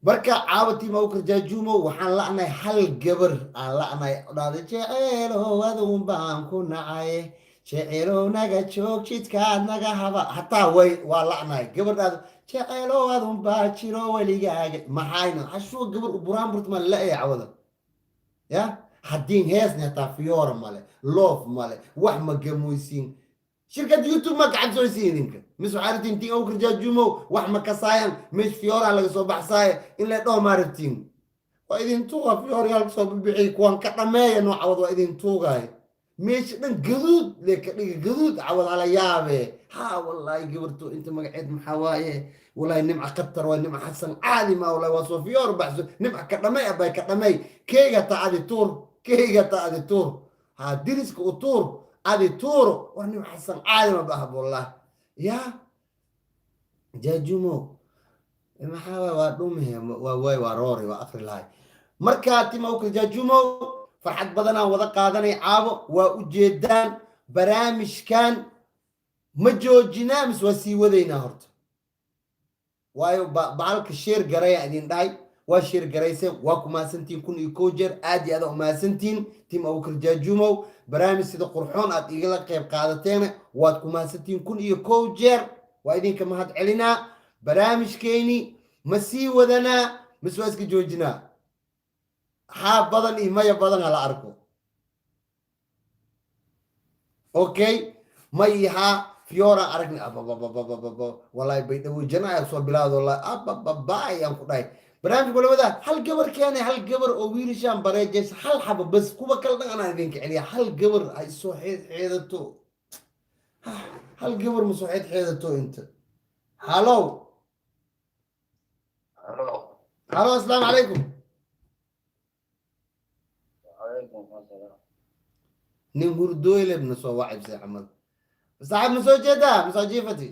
Marka caawa team Abukar Jaajumo waxaan la'nahay hal gabar aan la'nahay dhahda jeceelow aduun baan ku nacay, jeceelow naga joog, jidkaad naga haba. Hataa way waa la'nahay gabar dhahdo jeceelow adun baa jiro weligaaga. Maxayna hashuu gabar u buraanburta ma la'aya cawada ya haddiin heesni hataa fiyoora male, loof male, wax ma gamoysiin. Shirkadda YouTube ma kacabsoysiin idinka mis waxaa rabtiin team Abukar Jaajumo wax ma kasaayan, meesh fiyooraa laga soo baxsaaye in la dhaho maa rabtiin. Waa idin tuuga, fiyooryaal kasoo bixi, kuwan ka dhameeya noo cawad, waa idin tuugaay. Meesha dhan gaduud lee ka dhiga, gaduud cawad hala yaabe. Ha wallaahi, gabarto inta magaceed maxaa waaye? Wallaahi Nimca Qatar waa Nimca Xasan, caadi ma. Wallahi waa soo fiyoor baxso. Nimca ka dhamay, abay ka dhamay. Keega ta adi tuur, keega ta adi tuur, ha diriska u tuur, adi tuuro. Waa Nimca Xasan, caadi ma bahab wallahi. Ya Jaajumo maxaa waay? Waa dhumihe, waa waay, waa roori, waa akri lahay. Marka team Abukar Jaajumo farxad badanaan wada qaadanay caabo. Waa ujeedaan barnaamijkan ma joojinaa mise waa sii wadaynaa horta? Waayo bacalka share garaya idin dhahay, waa share garayseen, waa ku mahadsantihiin 1001 jeer, aad iyo aad u mahadsantihiin team Abukar Jaajumow. Barnaamij sida qurxoon aad igala qayb qaadateena waad ku mahadsantihiin 1001 jeer, waa idinka mahad celinaa. Barnaamijkeeni ma sii wadanaa mise waa iska joojinaa? Xaa badan iyo maya badan hala arko. Okay, may iyo haa fiyooraan aragnay. Abababababa, wallahi Baydhabo jana ayaa soo bilaawda. Wallahi abababa ayaan ku dhahay barnaamijka wala hal gabar keenay, hal gabar oo wiilashaan bareejaysa, hal xabo bas, kuwa kale dhan anaan idinka celiya. Hal gabar ay soo xeed xeedato, hal gabar ma soo xeed xeedato inta. Halow, halo, asalaamu calaykum. وعليكم السلام. Nin hurdooylebna soo wacibsay camal. Saaxiib, ma soo jeedaa ma soo jiifati?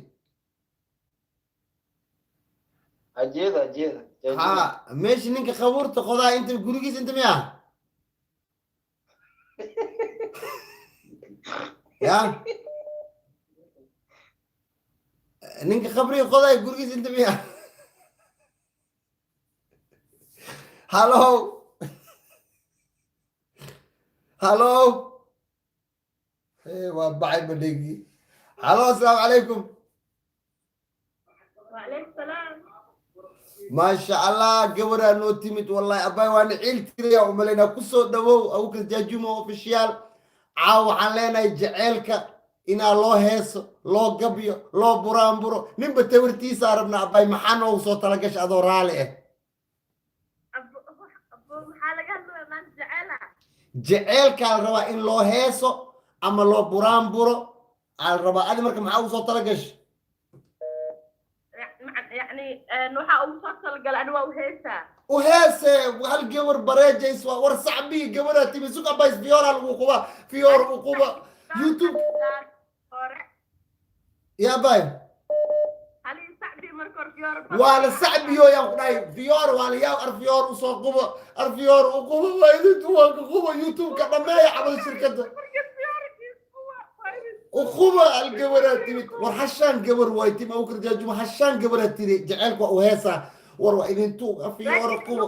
Ajeeda, ajeeda. Ha, meesha ninka qabuurta qodaa inta gurigiis inta miya ya ninka qabriga qodaa gurigiis inta miya? Halo, halo, waa baxay badhegi. Halo, asalaamu calaykum. وعليكم السلام. Maasha Allah, gabaraa noo timid. Wallahi abay waana ciil tiraya umalaynaa. Kusoo dhawow Abukar Jaajumo Official. Caaw waxaan leenahay jaceylka inaa loo heeso, loo gabyo, loo buraanburo, ninba tawirtiisaa rabna. Abay, maxaa noogu soo talagasha adoo raali ah? Maxaa laga hadlaya maanta? Jeceela? Jaceylkaa la rabaa in loo heeso ama loo buraanburo aa la rabaa. Adi marka maxaa ugu soo talagasha? Yani waxaa ugu soo talagalay ani waa u heesaa. U heese hal gabar bareejays. Waa war sacbii gabaraa timi sug abays, fiyoora lagu quba, fiyoor u quba YouTube hore. Ya bay. Halii. Waa la sacbiyooyaan ku dhahay fiyoor waa la yaab, ar fiyoor usoo qubo, ar fiyoor u qubo, waa idintu waa ka qubo YouTube-ka dhammeeya camal shirkadda uquba al gabaraa timid. War hashaan gabar waay tim Abukar Jaajuma, hashaan gabaraa tiri jaceylka waa u heesaa. War waa idintu fiyoora qubo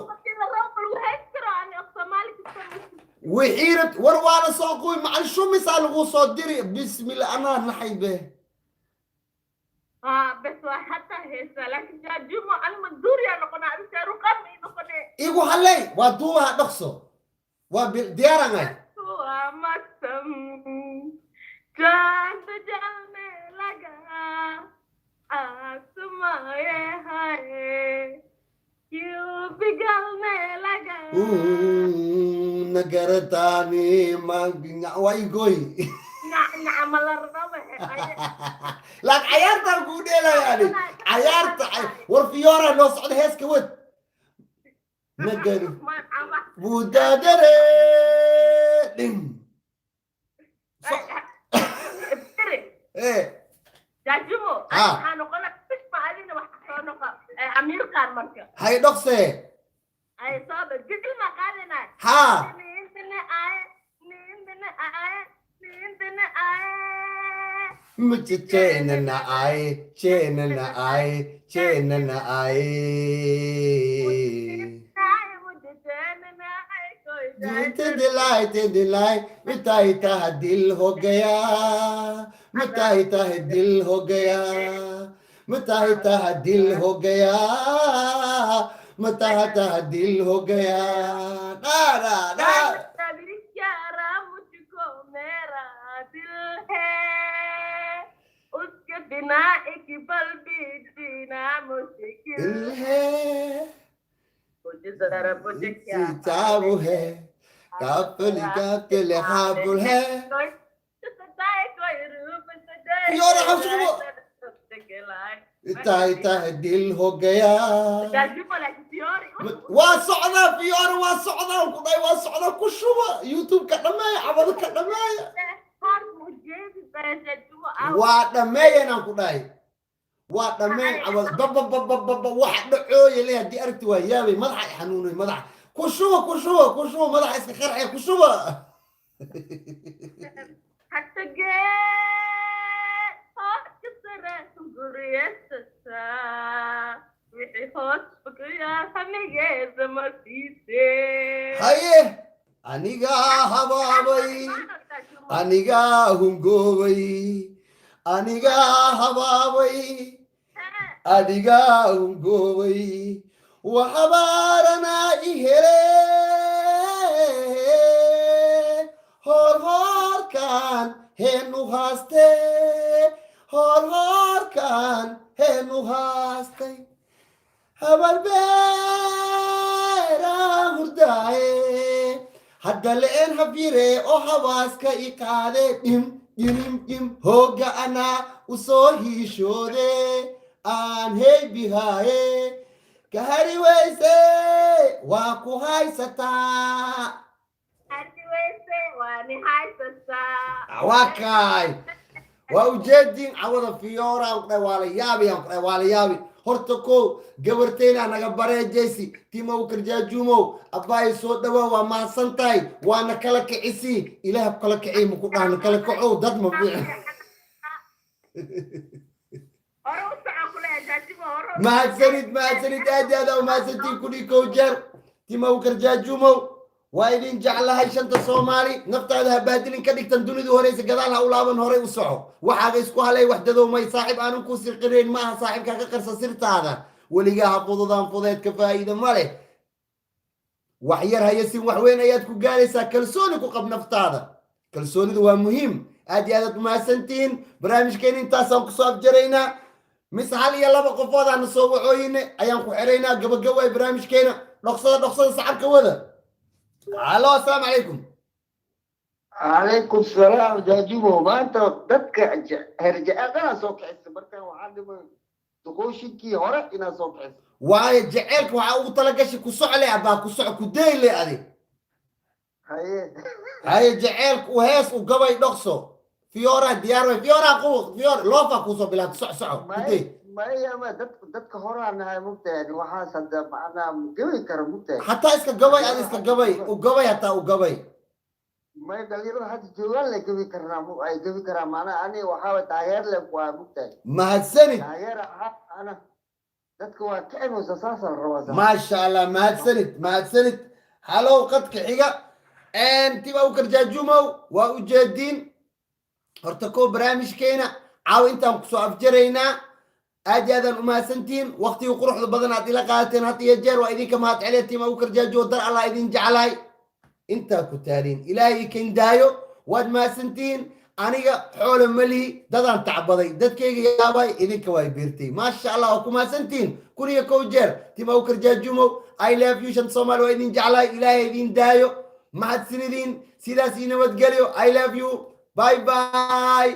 wixiirad. War waa la soo qubi, macal shumisaa lagu soo diri. Bismillah, anaa naxay be. بس حتى هسه لكن جاجومو انا مقدور يا نقنا ابي رقم نقنا. Igu halley, waa duubaha, dhaqso, waa diyaarangay. मौसम चांद जलने लगा, आसमां ये हाय क्यों पिघलने लगा. Nagarataani waa igoy. نعم الربع. Laakiin cayaartaan kuu dheelayaani cayaarta. War fiyoora noo socda, heeska wad nagari budaadare dhin ee. جاجومو Ah. انا نقول بس ما علينا وحنا امير كان مركز. Hay dhaqsee. ay soo jikil ma qaadina. Haa. नींद न आए, नींद न आए, नींद न आए. मुझे चैन न आए, चैन न आए, चैन न आए. आए मुझे चैन न आए कोई. ते दिलाए ते दिलाए मिटाई ता दिल हो गया, मिटाई ता दिल हो गया, मिटाई ता दिल हो गया, मिटाई ता दिल हो गया ना ना ना. कभी प्यारा मुझको मेरा दिल है, उसके बिना एक पल भी जीना मुश्किल दिल है. मुझे जरा मुझे क्या चाबू है काफिल काफिल हाबुल है. कोई सताए कोई रूप सजाए. यार, हम सुनो। इता इता दिल हो गया. Waa socdaa fiyoore, waa socdaa ku dhahay, waa socdaa. Ku shuba YouTube-ka dhammeeya, cabado ka dhammeeya, waa dhammeeyanaan ku dhahay, waa dhammeen cabado babababababa. Wax dhacooya le haddii aragti waa yaabay, madaxa i xanuunay madaxa. Ku shuba, ku shuba, ku shuba, madaxa iska qarxaya, ku shuba. Haye, anigaa habaabay, anigaa hungoobay, anigaa habaabay, adigaa hungoobay, waxabaaranaa i hele horhoorkan heenu haaste, horhoorkan heenu haastay, habalbeeraa hurdaaye hadda le'en hafire oo hawaaska i qaade dhim dhim dhim, hooga anaa u soo hiishoode aan heybihaaye kahari weyse waa ku haysataa. Waa kaay, waa ujeedin cawada fiyooraan ku dhahay, waa la yaabiyaan ku dhahay, waa la yaabi. Horta kow gabarteynaa naga bareejaysi timow karjaajuumow abbaay, soo dhawaa, waa mahadsan tahay, waana kala kicisi, ilaah ku kala kiciy maku dhahna kala kacow dad ma fiican. Mahadsanid, mahadsanid, aad iyo aad aa umahadsantiin kudhii kow jeer timow karjaajuumow, waa idin jeclahay shanta Soomaali. Naftaada ha baadilin, ka dhigtan dunidu horeysa, gadaal ha u laaban, horay u soco, waxaaga isku halay. Wax dadoomay saaxiib aanan ku sirqirayn maaha saaxiibkaa ka qarsa sirtaada weligaa ha fududaan, fudeedka faa'iida ma leh. Wax yar hayasin, wax weyn ayaad ku gaaraysaa. Kalsooni ku qab naftaada, kalsoonidu waa muhiim. Aad iyo aad aad umahadsantihiin, barnaamijkeena intaasaan kusoo afjaraynaa. Mise hal iyo laba qofood aana soo wacooyine ayaan ku xiraynaa gabagabay barnaamijkeena. Dhoqsada, dhoqsada, sacabka wada. Halo, assalaamu calaykum. Calaykum salaam Jaajumo, maanta dadka herjacadana soo kicisa, markaan waxaa dhiman duqooshinkii hore inaad soo kiciso. Waayo jaceylka waxaa ugu talagashay ku socle abaa, ku soco, ku dayle adi. Haye. Haye, jaceylka u hees u gabay, dhaqso Fiora diyaar way. Fiora qu Fiora loofa kuusoo bilaabta. Soco, soco intee. Maya, ma dadka horaa nahay, mugtahay. Waxaas hadda macnaha ma gabi karo, mugtahay. Hataa iska gabay, ad iska gabay, u gabay, hataa u gabay. May, dhalinyarada hadda joogaan la gabi karnaa, ay gabi karaan. Macnaha ani waxaa waay taageer le waa, mugtahay. Mahadsanid. Taageer ahaa ana dadka waa kicinaysa, saasaa la rabaa, sax. Maasha Allah, mahadsanid, mahadsanid. Halow, qadka xiga tiba u karjaajumow waa ujeediin. Horta koo barnaamijkeena caawa intaan kusoo afjaraynaa. Aad iyo aadaan umahadsantihiin waqtigii quruxda badan aad ila qaadateen. Had iyo jeer waa idinka mahad celiya. Tima u karjaajumo, dar Allah idin jeclahay, intaa ku taaliin, Ilaahay ikan daayo. Waad mahadsantihiin. Aniga xoolo malihi, dadaan tacbaday, dadkayga yaabay, idinka waa biirtay. Maasha Allah, waa ku mahadsantihiin 1001 jeer. Tima u karjaajumow, I love you. Shan Soomaali waa idin jeclahay, Ilaahay idin daayo. Mahadsanidin, sidaas ii nabadgelyo. I love you, bye bye.